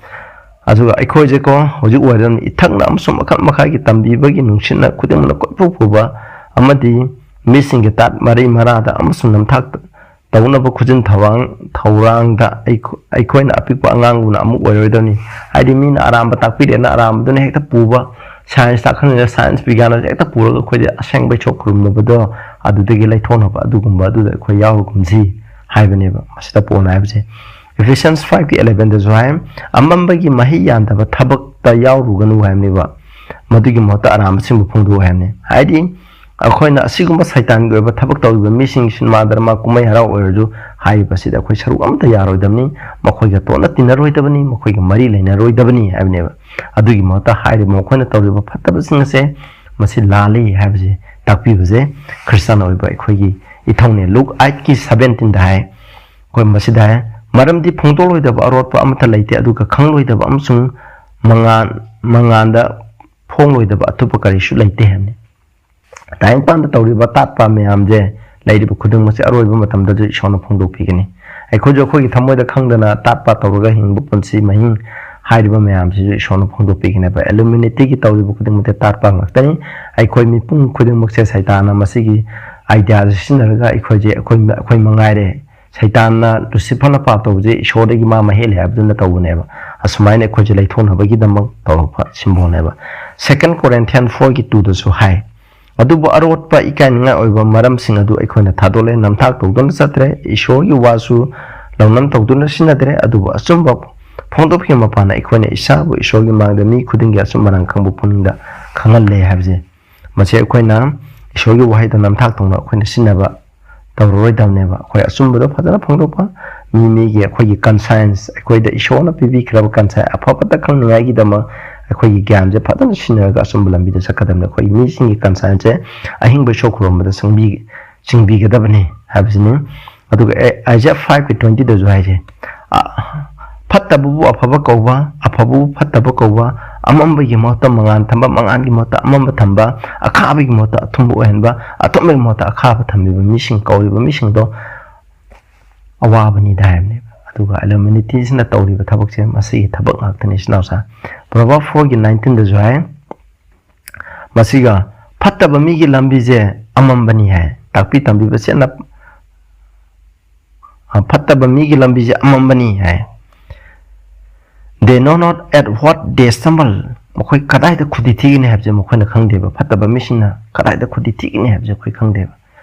ꯑꯗꯨꯒ ꯑꯩꯈꯣꯏꯁꯦꯀꯣ, ꯍꯧꯖꯤꯛ ꯑꯣꯏꯔꯝ ꯏꯊꯛꯅ ꯑꯃꯁꯨꯡ ꯃꯈꯜ ꯃꯈꯥꯒꯤ ꯇꯝꯕꯤꯕꯒꯤ ꯅꯨꯡꯁꯤꯠꯅ ꯈꯨꯗꯤꯡꯃꯛꯅ ꯀꯣꯏꯄꯨ ꯄꯨꯕ ꯑꯃꯗꯤ ꯃꯤꯁꯤꯡꯒꯤ ꯇꯥꯠ ꯃꯔꯤ ꯃꯔꯥꯗ ꯑꯃꯁꯨꯡ ꯅꯝꯊꯥꯛ ꯇꯧꯅꯕ ꯈꯨꯖꯤꯟ ꯊꯧꯔꯥꯡ-, ꯊꯧꯔꯥꯡꯗ ꯑꯩꯈꯣ-, ꯑꯩꯈꯣꯏꯅ ꯑꯄꯤꯛꯄ ꯑꯉꯥꯡꯒꯨꯝꯅ ꯑꯃꯨꯛ ꯑꯣꯏꯔꯣꯏꯗꯕꯅꯤ꯫ ꯍꯥꯏꯗꯤ, ꯃꯤꯅ ꯑꯔꯥꯟꯕ ꯇꯥꯛꯄꯤꯔꯦꯅ ꯑꯔꯥꯟꯕꯗꯨꯅ ꯍꯦꯛꯇ ꯄꯨꯕ, ꯁꯥꯏꯟꯁ ꯇꯥꯛꯍꯟꯅꯤꯡꯉꯦ ꯁꯥꯏꯟꯁ ꯕꯤꯒ꯭ꯌꯥꯟ ꯑꯗꯨ ꯍꯦꯛꯇ ꯄꯨꯔꯒ ꯑꯩꯈꯣꯏꯗꯤ ꯑꯁꯦꯡꯕ ꯏꯁꯣꯔ ꯈꯨꯔꯨꯝꯅꯕꯗꯣ ꯑꯗꯨꯗꯒꯤ ꯂꯩꯊꯣꯛꯅꯕ ꯑꯗꯨꯒꯨꯝꯕ ꯑꯗꯨꯗ ꯑꯩꯈꯣꯏ ꯌꯥꯎꯔꯒꯨꯝꯁꯤ ꯍꯥꯏꯕꯅꯦꯕ꯫ ꯃꯁꯤꯗ ꯄꯣꯜꯅ ꯍꯥꯏꯕꯁꯦ Ephesians five ꯀꯤ eleven ꯗꯁꯨ ꯍꯥꯏ, "ꯑꯃꯝꯕꯒꯤ ꯃꯍꯩ ꯌꯥꯟꯗꯕ ꯊꯕꯛꯇ ꯌꯥꯎꯔꯨꯒꯅꯨ" ꯍꯥꯏꯕꯅꯦꯕ꯫ ꯃꯗꯨꯒꯤ ꯃꯍꯨꯠꯇ ꯑꯔꯥꯟꯕꯁꯤꯡꯕꯨ ꯐꯣꯡꯗꯣꯛꯎ ꯍꯥꯏꯕꯅꯤ꯫ ꯍꯥꯏꯗꯤ, ꯑꯩꯈꯣꯏꯅ ꯑꯁꯤꯒꯨꯝꯕ ꯁꯩꯇꯥꯟꯒꯤ ꯑꯣꯏꯕ ꯊꯕꯛ ꯇꯧꯔꯤꯕ ꯃꯤꯁꯤꯡ, ꯁꯤꯅꯦꯃꯥ, ꯗ꯭ꯔꯃꯥ, ꯀꯨꯝꯍꯩ ꯍꯔꯥꯎ ꯑꯣꯏꯔꯁꯨ, ꯍꯥꯏꯔꯤꯕꯁꯤꯗ ꯑꯩꯈꯣꯏ ꯁꯔꯨꯛ ꯑꯃꯠꯇ ꯌꯥꯔꯣꯏꯗꯕꯅꯤ, ꯃꯈꯣꯏꯒ ꯇꯣꯠꯅ ꯇꯤꯟꯅꯔꯣꯏꯗꯕꯅꯤ, ꯃꯈꯣꯏꯒ ꯃꯔꯤ ꯂꯩꯅꯔꯣꯏꯗꯕꯅꯤ ꯍꯥꯏꯕꯅꯦꯕ꯫ ꯑꯗꯨꯒꯤ ꯃꯍꯨꯠꯇ ꯍꯥꯏꯔꯤꯕ ꯃꯈꯣꯏꯅ ꯇꯧꯔꯤꯕ ꯐꯠꯇꯕꯁꯤꯡ ꯑꯁꯦ ꯃꯁꯤ ꯂꯥꯜꯂꯤ ꯍꯥꯏꯕꯁꯤ ꯇꯥꯛꯄꯤꯕꯁꯦ ꯈ꯭ꯔꯤꯁꯇꯥꯟ ꯑꯣꯏꯕ ꯑꯩꯈꯣꯏꯒꯤ ꯏꯊꯧꯅꯦ꯫ ꯂꯨꯛ eight ꯀꯤ seventeen ꯗ ꯍꯥꯏ, ꯑꯩꯈꯣꯏ ꯃꯁꯤꯗ ꯍꯥꯏ, "ꯃꯔꯝꯗꯤ ꯐꯣꯡꯗꯣꯛꯂꯣꯏꯗꯕ ꯑꯔꯣꯠꯄ ꯑꯃꯠꯇ ꯂꯩꯇꯦ, ꯑꯗꯨꯒ ꯈꯪꯂꯣꯏꯗꯕ ꯑꯃꯁꯨꯡ ꯃꯉꯥꯟ-, ꯃꯉꯥꯟꯗ ꯐꯣꯡꯂꯣꯏꯗꯕ ꯑꯊꯨꯞꯄ ꯀꯔꯤꯁꯨ ꯂꯩꯇꯦ" ꯍꯥꯏꯕꯅꯤ꯫ ꯇꯥꯏꯕꯪꯄꯥꯟꯗ ꯇꯧꯔꯤꯕ ꯇꯥꯠꯄ ꯃꯌꯥꯝꯁꯦ, ꯂꯩꯔꯤꯕ ꯈꯨꯗꯤꯡꯃꯛꯁꯦ ꯑꯔꯣꯏꯕ ꯃꯇꯝꯗꯁꯨ ꯏꯁꯣꯔꯅ ꯐꯣꯡꯗꯣꯛꯄꯤꯒꯅꯤ꯫ ꯑꯩꯈꯣꯏꯁꯨ ꯑꯩꯈꯣꯏꯒꯤ ꯊꯃꯣꯏꯗ ꯈꯪꯗꯅ ꯇꯥꯠꯄ ꯇꯧꯔꯒ ꯍꯤꯡꯕ ꯄꯨꯟꯁꯤ ꯃꯍꯤꯡ ꯍꯥꯏꯔꯤꯕ ꯃꯌꯥꯝꯁꯤꯁꯨ ꯏꯁꯣꯔꯅ ꯐꯣꯡꯗꯣꯛꯄꯤꯒꯅꯦꯕ꯫ ꯏꯂꯨꯃꯤꯅꯦꯇꯤꯒꯤ ꯇꯧꯔꯤꯕ ꯈꯨꯗꯤꯡꯃꯛꯁꯦ ꯇꯥꯠꯄ ꯉꯥꯛꯇꯅꯤ꯫ ꯑꯩꯈꯣꯏ ꯃꯤꯄꯨꯝ ꯈꯨꯗꯤꯡꯃꯛꯁꯦ ꯁꯩꯇꯥꯟꯅ ꯃꯁꯤꯒꯤ ꯑꯥꯏꯗꯤꯌꯥꯁꯦ ꯁꯤꯖꯤꯟꯅꯔꯒ ꯑꯩꯈꯣꯏꯁꯦ, ꯑꯩꯈꯣꯏ, ꯑꯩꯈꯣꯏ ꯃꯉꯥꯏꯔꯦ꯫ ꯁꯩꯇꯥꯟꯅ, ꯂꯨꯁꯤꯐꯔꯅ ꯄꯥꯞ ꯇꯧꯕꯁꯦ ꯏꯁꯣꯔꯗꯒꯤ ꯃꯥ ꯃꯍꯦꯜꯂꯦ ꯍꯥꯏꯕꯗꯨꯅ ꯇꯧꯕꯅꯦꯕ꯫ ꯑꯁꯨꯃꯥꯏꯅ ꯑꯩꯈꯣꯏꯁꯦ ꯂꯩꯊꯣꯛꯅꯕꯒꯤꯗꯃꯛ ꯇꯧꯔꯛꯄ ꯁꯤꯝꯕꯣꯜꯅꯦꯕ꯫ Second Corinthians four ꯒꯤ two ꯗꯁꯨ ꯍꯥꯏ, "ꯑꯗꯨꯕꯨ ꯑꯔꯣꯠꯄ ꯏꯀꯥꯏꯅꯤꯡꯉꯥꯏ ꯑꯣꯏꯕ ꯃꯔꯝꯁꯤꯡ ꯑꯗꯨ ꯑꯩꯈꯣꯏꯅ ꯊꯥꯗꯣꯛꯂꯦ, ꯅꯝꯊꯥꯛ ꯇꯧꯗꯨꯅ ꯆꯠꯇ꯭ꯔꯦ, ꯏꯁꯣꯔꯒꯤ ꯋꯥꯁꯨ ꯂꯧꯅꯝ ꯇꯧꯗꯨꯅ ꯁꯤꯖꯤꯟꯅꯗ꯭ꯔꯦ, ꯑꯗꯨꯕꯨ ꯑꯆꯨꯝꯕ ꯐꯣꯡꯗꯣꯛꯈꯤꯕ ꯃꯄꯥꯟꯅ ꯑꯩꯈꯣꯏꯅ ꯏꯁꯥꯕꯨ ꯏꯁꯣꯔꯒꯤ ꯃꯥꯡꯗ ꯃꯤ ꯈꯨꯗꯤꯡꯒꯤ ꯑꯆꯨꯝ ꯑꯔꯥꯟ ꯈꯪꯕ ꯄꯨꯛꯅꯤꯡꯗ ꯈꯪꯍꯜꯂꯦ" ꯍꯥꯏꯕꯁꯦ꯫ ꯃꯁꯤ ꯑꯩꯈꯣꯏꯅ ꯏꯁꯣꯔꯒꯤ ꯋꯥꯍꯩꯗ ꯅꯝꯊꯥꯛ ꯇꯧꯅ ꯑꯩꯈꯣꯏꯅ ꯁꯤꯖꯤꯟꯅꯕ ꯇꯧꯔꯔꯣꯏꯗꯕꯅꯦꯕ꯫ ꯑꯩꯈꯣꯏ ꯑꯆꯨꯝꯕꯗꯣ ꯐꯖꯅ ꯐꯣꯡꯗꯣꯛꯄ, ꯃꯤ ꯃꯤꯒꯤ ꯑꯩꯈꯣꯏꯒꯤ conscience, ꯑꯩꯈꯣꯏꯗ ꯏꯁꯣꯔꯅ ꯄꯤꯕꯤꯈ꯭ꯔꯕ conscience ꯑꯐꯕꯇ ꯈꯪꯅꯤꯡꯉꯥꯏꯒꯤꯗꯃꯛ ꯑꯩꯈꯣꯏꯒꯤ ꯒ꯭ꯌꯥꯟꯁꯦ ꯐꯖꯅ ꯁꯤꯖꯤꯟꯅꯔꯒ ꯑꯆꯨꯝꯕ ꯂꯝꯕꯤꯗ ꯆꯠꯀꯗꯕꯅꯤ꯫ ꯑꯩꯈꯣꯏ ꯃꯤꯁꯤꯡꯒꯤ conscience ꯁꯦ ꯑꯍꯤꯡꯕ ꯏꯁꯣꯔ ꯈꯨꯔꯨꯝꯕꯗ ꯆꯪꯕꯤ-, ꯆꯤꯡꯕꯤꯒꯗꯕꯅꯤ ꯍꯥꯏꯕꯁꯤꯅꯤ꯫ ꯑꯗꯨꯒ ꯑꯦ-, Isaiah five ꯀꯤ twenty ꯗꯁꯨ ꯍꯥꯏꯁꯦ, "ꯑ, ꯐꯠꯇꯕꯕꯨ ꯑꯐꯕ ꯀꯧꯕ, ꯑꯐꯕꯕꯨ ꯐꯠꯇꯕ ꯀꯧꯕ, ꯑꯃꯝꯕꯒꯤ ꯃꯍꯨꯠꯇ ꯃꯉꯥꯜ ꯊꯝꯕ, ꯃꯉꯥꯜꯒꯤ ꯃꯍꯨꯠꯇ ꯑꯃꯝꯕ ꯊꯝꯕ, ꯑꯈꯥꯕꯒꯤ ꯃꯍꯨꯠꯇ ꯑꯊꯨꯝꯕ ꯑꯣꯏꯍꯟꯕ, ꯑꯊꯨꯝꯕꯒꯤ ꯃꯍꯨꯠꯇ ꯑꯈꯥꯕ ꯊꯝꯕꯤꯕ ꯃꯤꯁꯤꯡ ꯀꯧꯔꯤꯕ ꯃꯤꯁꯤꯡꯗꯣ ꯑꯋꯥꯕꯅꯤꯗ ꯍꯥꯏꯕꯅꯦꯕ꯫ ꯑꯗꯨꯒ Illuminatiꯁꯤꯅ ꯇꯧꯔꯤꯕ ꯊꯕꯛꯁꯦ ꯃꯁꯤꯒꯤ ꯊꯕꯛ ꯉꯥꯛꯇꯅꯤ, ꯏꯆꯤꯟ ꯏꯅꯥꯎꯁꯥ꯫ Proverb fourꯒꯤ nineteenꯗꯁꯨ ꯍꯥꯏ, ꯃꯁꯤꯒ ꯐꯠꯇꯕ ꯃꯤꯒꯤ ꯂꯝꯕꯤꯁꯦ ꯑꯃꯝꯕꯅꯤ ꯍꯥꯏ, ꯇꯥꯛꯄꯤ ꯇꯝꯕꯤꯕ ꯆꯦꯠꯅ꯫ ꯑ, ꯐꯠꯇꯕ ꯃꯤꯒꯤ ꯂꯝꯕꯤꯁꯦ ꯑꯃꯝꯕꯅꯤ ꯍꯥꯏ꯫ They know not at what they stumble. ꯃꯈꯣꯏ ꯀꯗꯥꯏꯗ ꯈꯨꯗꯤ ꯊꯤꯒꯅꯤ ꯍꯥꯏꯕꯁꯦ ꯃꯈꯣꯏꯅ ꯈꯪꯗꯦꯕ꯫ ꯐꯠꯇꯕ ꯃꯤꯁꯤꯡꯅ ꯀꯗꯥꯏꯗ ꯈꯨꯗꯤ ꯊꯤꯒꯅꯤ ꯍꯥꯏꯕꯁꯦ ꯑꯩꯈꯣꯏ ꯈꯪꯗꯦꯕ꯫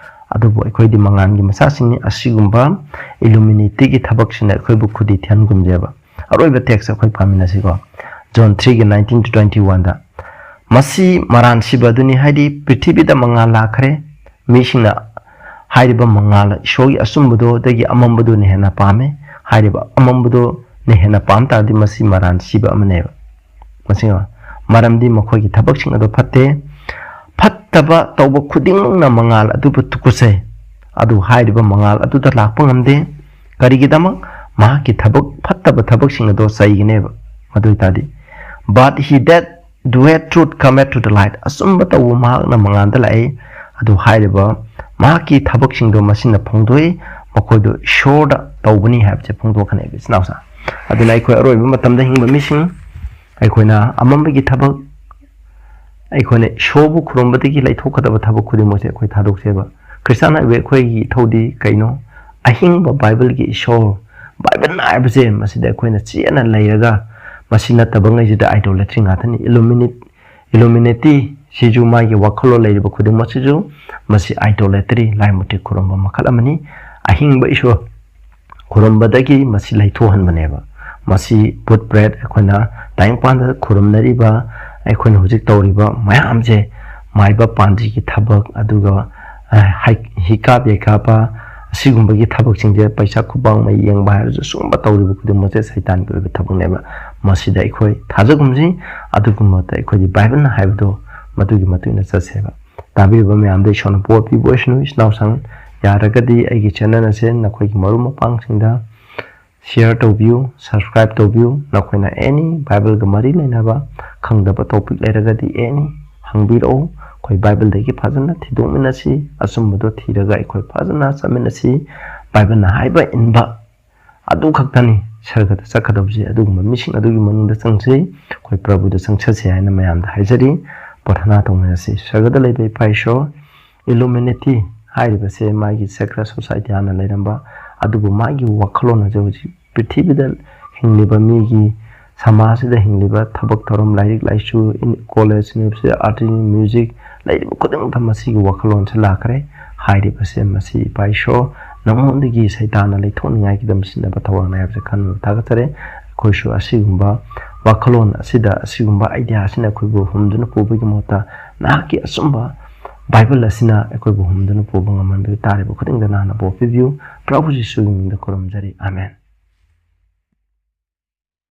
ꯑꯗꯨꯕꯨ ꯑꯩꯈꯣꯏꯗꯤ ꯃꯉꯥꯜꯒꯤ ꯃꯆꯥꯁꯤꯡꯅꯤ꯫ ꯑꯁꯤꯒꯨꯝꯕ Illuminatiꯒꯤ ꯊꯕꯛꯁꯤꯅ ꯑꯩꯈꯣꯏꯕꯨ ꯈꯨꯗꯤ ꯊꯤꯍꯟꯒꯨꯝꯁꯦꯕ꯫ ꯑꯔꯣꯏꯕ text ꯑꯩꯈꯣꯏ ꯄꯥꯃꯤꯟꯅꯁꯤꯀꯣ꯫ John threeꯒꯤ nineteen to twenty-oneꯗ, "ꯃꯁꯤ ꯃꯔꯥꯟ ꯁꯤꯕ ꯑꯗꯨꯅꯤ, ꯍꯥꯏꯗꯤ ꯄ꯭ꯔꯤꯊꯤꯕꯤꯗ ꯃꯉꯥꯜ ꯂꯥꯛꯈ꯭ꯔꯦ꯫ ꯃꯤꯁꯤꯡꯅ ꯍꯥꯏꯔꯤꯕ ꯃꯉꯥꯜ, ꯏꯁꯣꯔꯒꯤ ꯑꯆꯨꯝꯕꯗꯨꯗꯒꯤ ꯑꯃꯝꯕꯗꯨꯅ ꯍꯦꯟꯅ ꯄꯥꯝꯃꯦ꯫ ꯍꯥꯏꯔꯤꯕ ꯑꯃꯝꯕꯗꯨꯅ ꯍꯦꯟꯅ ꯄꯥꯝ ꯇꯥꯔꯗꯤ ꯃꯁꯤ ꯃꯔꯥꯟ ꯁꯤꯕ ꯑꯃꯅꯦꯕ꯫ ꯃꯁꯤ ꯃꯔꯝꯗꯤ ꯃꯈꯣꯏꯒꯤ ꯊꯕꯛꯁꯤꯡ ꯑꯗꯨ ꯐꯠꯇꯦ꯫ ꯐꯠꯇꯕ ꯇꯧꯕ ꯈꯨꯗꯤꯡꯃꯛꯅ ꯃꯉꯥꯜ ꯑꯗꯨꯕꯨ ꯇꯨꯀꯠꯆꯩ꯫ ꯑꯗꯨ ꯍꯥꯏꯔꯤꯕ ꯃꯉꯥꯜ ꯑꯗꯨꯗ ꯂꯥꯛꯄ ꯉꯝꯗꯦ꯫ ꯀꯔꯤꯒꯤꯗꯃꯛ? ꯃꯍꯥꯛꯀꯤ ꯊꯕꯛ, ꯐꯠꯇꯕ ꯊꯕꯛꯁꯤꯡ ꯑꯗꯣ ꯆꯩꯒꯅꯦꯕ꯫ ꯑꯗꯨ ꯑꯣꯏ ꯇꯥꯔꯗꯤ, But he that doeth truth cometh to the light." ꯑꯆꯨꯝꯕ ꯇꯧꯕ ꯃꯍꯥꯛꯅ ꯃꯉꯥꯜꯗ ꯂꯥꯛꯏ꯫ ꯑꯗꯨ ꯍꯥꯏꯔꯤꯕ ꯃꯍꯥꯛꯀꯤ ꯊꯕꯛꯁꯤꯡꯗꯣ ꯃꯁꯤꯅ ꯐꯣꯡꯗꯣꯛꯏ, ꯃꯈꯣꯏꯗꯣ ꯏꯁꯣꯔꯗ ꯇꯧꯕꯅꯤ ꯍꯥꯏꯕꯁꯦ ꯐꯣꯡꯗꯣꯛꯀꯅꯦꯕ, ꯏꯆꯤꯟ ꯏꯅꯥꯎꯁꯥ꯫ ꯑꯗꯨꯅ ꯑꯩꯈꯣꯏ ꯑꯔꯣꯏꯕ ꯃꯇꯝꯗ ꯍꯤꯡꯕ ꯃꯤꯁꯤꯡ, ꯑꯩꯈꯣꯏꯅ ꯑꯃꯝꯕꯒꯤ ꯊꯕꯛ, ꯑꯩꯈꯣꯏꯅ ꯏꯁꯣꯔꯕꯨ ꯈꯨꯔꯨꯝꯕꯗꯒꯤ ꯂꯩꯊꯣꯛꯀꯗꯕ ꯊꯕꯛ ꯈꯨꯗꯤꯡꯃꯛꯁꯦ ꯑꯩꯈꯣꯏ ꯊꯥꯗꯣꯛꯁꯦꯕ꯫ ꯈ꯭ꯔꯤꯁꯇꯥꯟ ꯍꯥꯏꯕ ꯑꯩꯈꯣꯏꯒꯤ ꯏꯊꯧꯗꯤ ꯀꯩꯅꯣ? ꯑꯍꯤꯡꯕ ꯕꯥꯏꯕꯜꯒꯤ ꯏꯁꯣꯔ, ꯕꯥꯏꯕꯜ ꯍꯥꯏꯕꯁꯦ ꯃꯁꯤꯗ ꯑꯩꯈꯣꯏꯅ ꯆꯦꯠꯅ ꯂꯩꯔꯒ, ꯃꯁꯤ ꯅꯠꯇꯕꯉꯩꯁꯤꯗ idolatry ꯉꯥꯛꯇꯅꯤ꯫ Illuminate-, Illuminati ꯁꯤꯁꯨ ꯃꯥꯒꯤ ꯋꯥꯈꯜꯂꯣꯟ ꯂꯩꯔꯤꯕ ꯈꯨꯗꯤꯡꯃꯛꯁꯤꯁꯨ ꯃꯁꯤ idolatry, ꯂꯥꯏ ꯃꯨꯔꯇꯤ ꯈꯨꯔꯨꯝꯕ ꯃꯈꯜ ꯑꯃꯅꯤ꯫ ꯑꯍꯤꯡꯕ ꯏꯁꯣꯔ ꯈꯨꯔꯨꯝꯕꯗꯒꯤ ꯃꯁꯤ ꯂꯩꯊꯣꯛꯍꯟꯕꯅꯦꯕ꯫ ꯃꯁꯤ ꯚꯨꯠ ꯄ꯭ꯔꯦꯠ, ꯑꯩꯈꯣꯏꯅ ꯇꯥꯏꯕꯪꯄꯥꯟꯗ ꯈꯨꯔꯨꯝꯅꯔꯤꯕ, ꯑꯩꯈꯣꯏꯅ ꯍꯧꯖꯤꯛ ꯇꯧꯔꯤꯕ ꯃꯌꯥꯝꯁꯦ, ꯃꯥꯏꯕ ꯄꯥꯟꯖꯤꯒꯤ ꯊꯕꯛ, ꯑꯗꯨꯒ, ꯑ, ꯍꯩ-, ꯍꯤꯀꯥꯞ ꯌꯩꯀꯥꯞꯄ, ꯑꯁꯤꯒꯨꯝꯕꯒꯤ ꯊꯕꯛꯁꯤꯡꯁꯦ, ꯄꯩꯁꯥ ꯈꯨꯄꯥꯡ ꯃꯩ ꯌꯦꯡꯕ ꯍꯥꯏꯔꯁꯨ, ꯁꯤꯒꯨꯝꯕ ꯇꯧꯔꯤꯕ ꯈꯨꯗꯤꯡꯃꯛꯁꯦ ꯁꯩꯇꯥꯟꯒꯤ ꯑꯣꯏꯕ ꯊꯕꯛꯅꯦꯕ꯫ ꯃꯁꯤꯗ ꯑꯩꯈꯣꯏ ꯊꯥꯖꯒꯨꯝꯁꯤ꯫ ꯑꯗꯨꯒꯨꯝꯕꯗ ꯑꯩꯈꯣꯏꯗꯤ ꯕꯥꯏꯕꯜꯅ ꯍꯥꯏꯕꯗꯣ ꯃꯗꯨꯒꯤ ꯃꯇꯨꯡ ꯏꯟꯅ ꯆꯠꯁꯦꯕ꯫ ꯇꯥꯕꯤꯔꯤꯕ ꯃꯌꯥꯝꯗ ꯏꯁꯣꯔꯅ ꯕꯣꯔ ꯄꯤꯕ ꯑꯣꯏꯁꯅꯨ꯫ ꯏꯆꯤꯟ ꯏꯅꯥꯎꯁꯤꯡ, ꯌꯥꯔꯒꯗꯤ ꯑꯩꯒꯤ channel ꯑꯁꯦ ꯅꯈꯣꯏꯒꯤ ꯃꯔꯨꯞ ꯃꯄꯥꯡꯁꯤꯡꯗ Share ꯇꯧꯕꯤꯌꯨ, subscribe ꯇꯧꯕꯤꯌꯨ꯫ ꯅꯈꯣꯏꯅ any Bible ꯒ ꯃꯔꯤ ꯂꯩꯅꯕ ꯈꯪꯗꯕ topic ꯂꯩꯔꯒꯗꯤ any ꯍꯪꯕꯤꯔꯛꯎ꯫ ꯑꯩꯈꯣꯏ Bible ꯗꯒꯤ ꯐꯖꯅ ꯊꯤꯗꯣꯛꯃꯤꯟꯅꯁꯤ, ꯑꯆꯨꯝꯕꯗꯣ ꯊꯤꯔꯒ ꯑꯩꯈꯣꯏ ꯐꯖꯅ ꯆꯠꯃꯤꯟꯅꯁꯤ꯫ Bible ꯅ ꯍꯥꯏꯕ ꯏꯟꯕ ꯑꯗꯨ ꯈꯛꯇꯅꯤ ꯁꯔꯒꯗ ꯆꯠꯀꯗꯧꯕꯁꯦ꯫ ꯑꯗꯨꯒꯨꯝꯕ ꯃꯤꯁꯤꯡ ꯑꯗꯨꯒꯤ ꯃꯅꯨꯡꯗ ꯆꯪꯁꯤ, ꯑꯩꯈꯣꯏ ꯄ꯭ꯔꯚꯨꯗ ꯆꯪꯁꯁꯤ ꯍꯥꯏꯅ ꯃꯌꯥꯝꯗ ꯍꯥꯏꯖꯔꯤ꯫ ꯄ꯭ꯔꯊꯅꯥ ꯇꯧꯃꯤꯟꯅꯁꯤ꯫ ꯁꯔꯒꯗ ꯂꯩꯕ ꯏꯄꯥ ꯏꯁꯣꯔ, Illuminati ꯍꯥꯏꯔꯤꯕꯁꯦ ꯃꯥꯒꯤ secret society ꯍꯥꯟꯅ ꯂꯩꯔꯝꯕ, ꯑꯗꯨꯕꯨ ꯃꯥꯒꯤ ꯋꯥꯈꯜꯂꯣꯟ ꯑꯁꯦ ꯍꯧꯖꯤꯛ ꯄ꯭ꯔꯤꯊꯤꯕꯤꯗ ꯍꯤꯡꯂꯤꯕ ꯃꯤꯒꯤ, ꯁꯃꯥꯖꯁꯤꯗ ꯍꯤꯡꯂꯤꯕ ꯊꯕꯛ ꯊꯧꯔꯝ, ꯂꯥꯏꯔꯤꯛ ꯂꯥꯏꯁꯨ, ꯏꯟ-, college, university, arts, music, ꯂꯩꯔꯤꯕ ꯈꯨꯗꯤꯡꯃꯛꯇ ꯃꯁꯤꯒꯤ ꯋꯥꯈꯜꯂꯣꯟꯁꯤ ꯂꯥꯛꯈ꯭ꯔꯦ꯫ ꯍꯥꯏꯔꯤꯕꯁꯦ ꯃꯁꯤ ꯏꯄꯥ ꯏꯁꯣꯔ ꯅꯉꯣꯟꯗꯒꯤ ꯁꯩꯇꯥꯟꯅ ꯂꯩꯊꯣꯛꯅꯤꯡꯉꯥꯏꯒꯤꯗꯃꯛ ꯁꯤꯖꯤꯟꯅꯕ ꯊꯧꯔꯥꯡꯅꯤ ꯍꯥꯏꯕꯁꯦ ꯈꯟꯕ ꯊꯥꯒꯠꯆꯔꯤ꯫ ꯑꯩꯈꯣꯏꯁꯨ ꯑꯁꯤꯒꯨꯝꯕ ꯋꯥꯈꯜꯂꯣꯟ ꯑꯁꯤꯗ, ꯑꯁꯤꯒꯨꯝꯕ idea ꯑꯁꯤꯅ ꯑꯩꯈꯣꯏꯕꯨ ꯍꯨꯝꯗꯨꯅ ꯄꯨꯕꯒꯤ ꯃꯍꯨꯠꯇ ꯅꯍꯥꯛꯀꯤ ꯑꯆꯨꯝꯕ Bible ꯑꯁꯤꯅ ꯑꯩꯈꯣꯏꯕꯨ ꯍꯨꯝꯗꯨꯅ ꯄꯨꯕ ꯉꯝꯍꯟꯕꯤꯌꯨ꯫ ꯇꯥꯔꯤꯕ ꯈꯨꯗꯤꯡꯗ ꯅꯍꯥꯛꯅ ꯕꯣꯔ ꯄꯤꯕꯤꯌꯨ꯫ ꯄ꯭ꯔꯚꯨ ꯖꯤꯁꯨꯒꯤ ꯃꯤꯡꯗ ꯈꯨꯔꯨꯝꯖꯔꯤ꯫ ꯑꯥꯃꯦꯟ꯫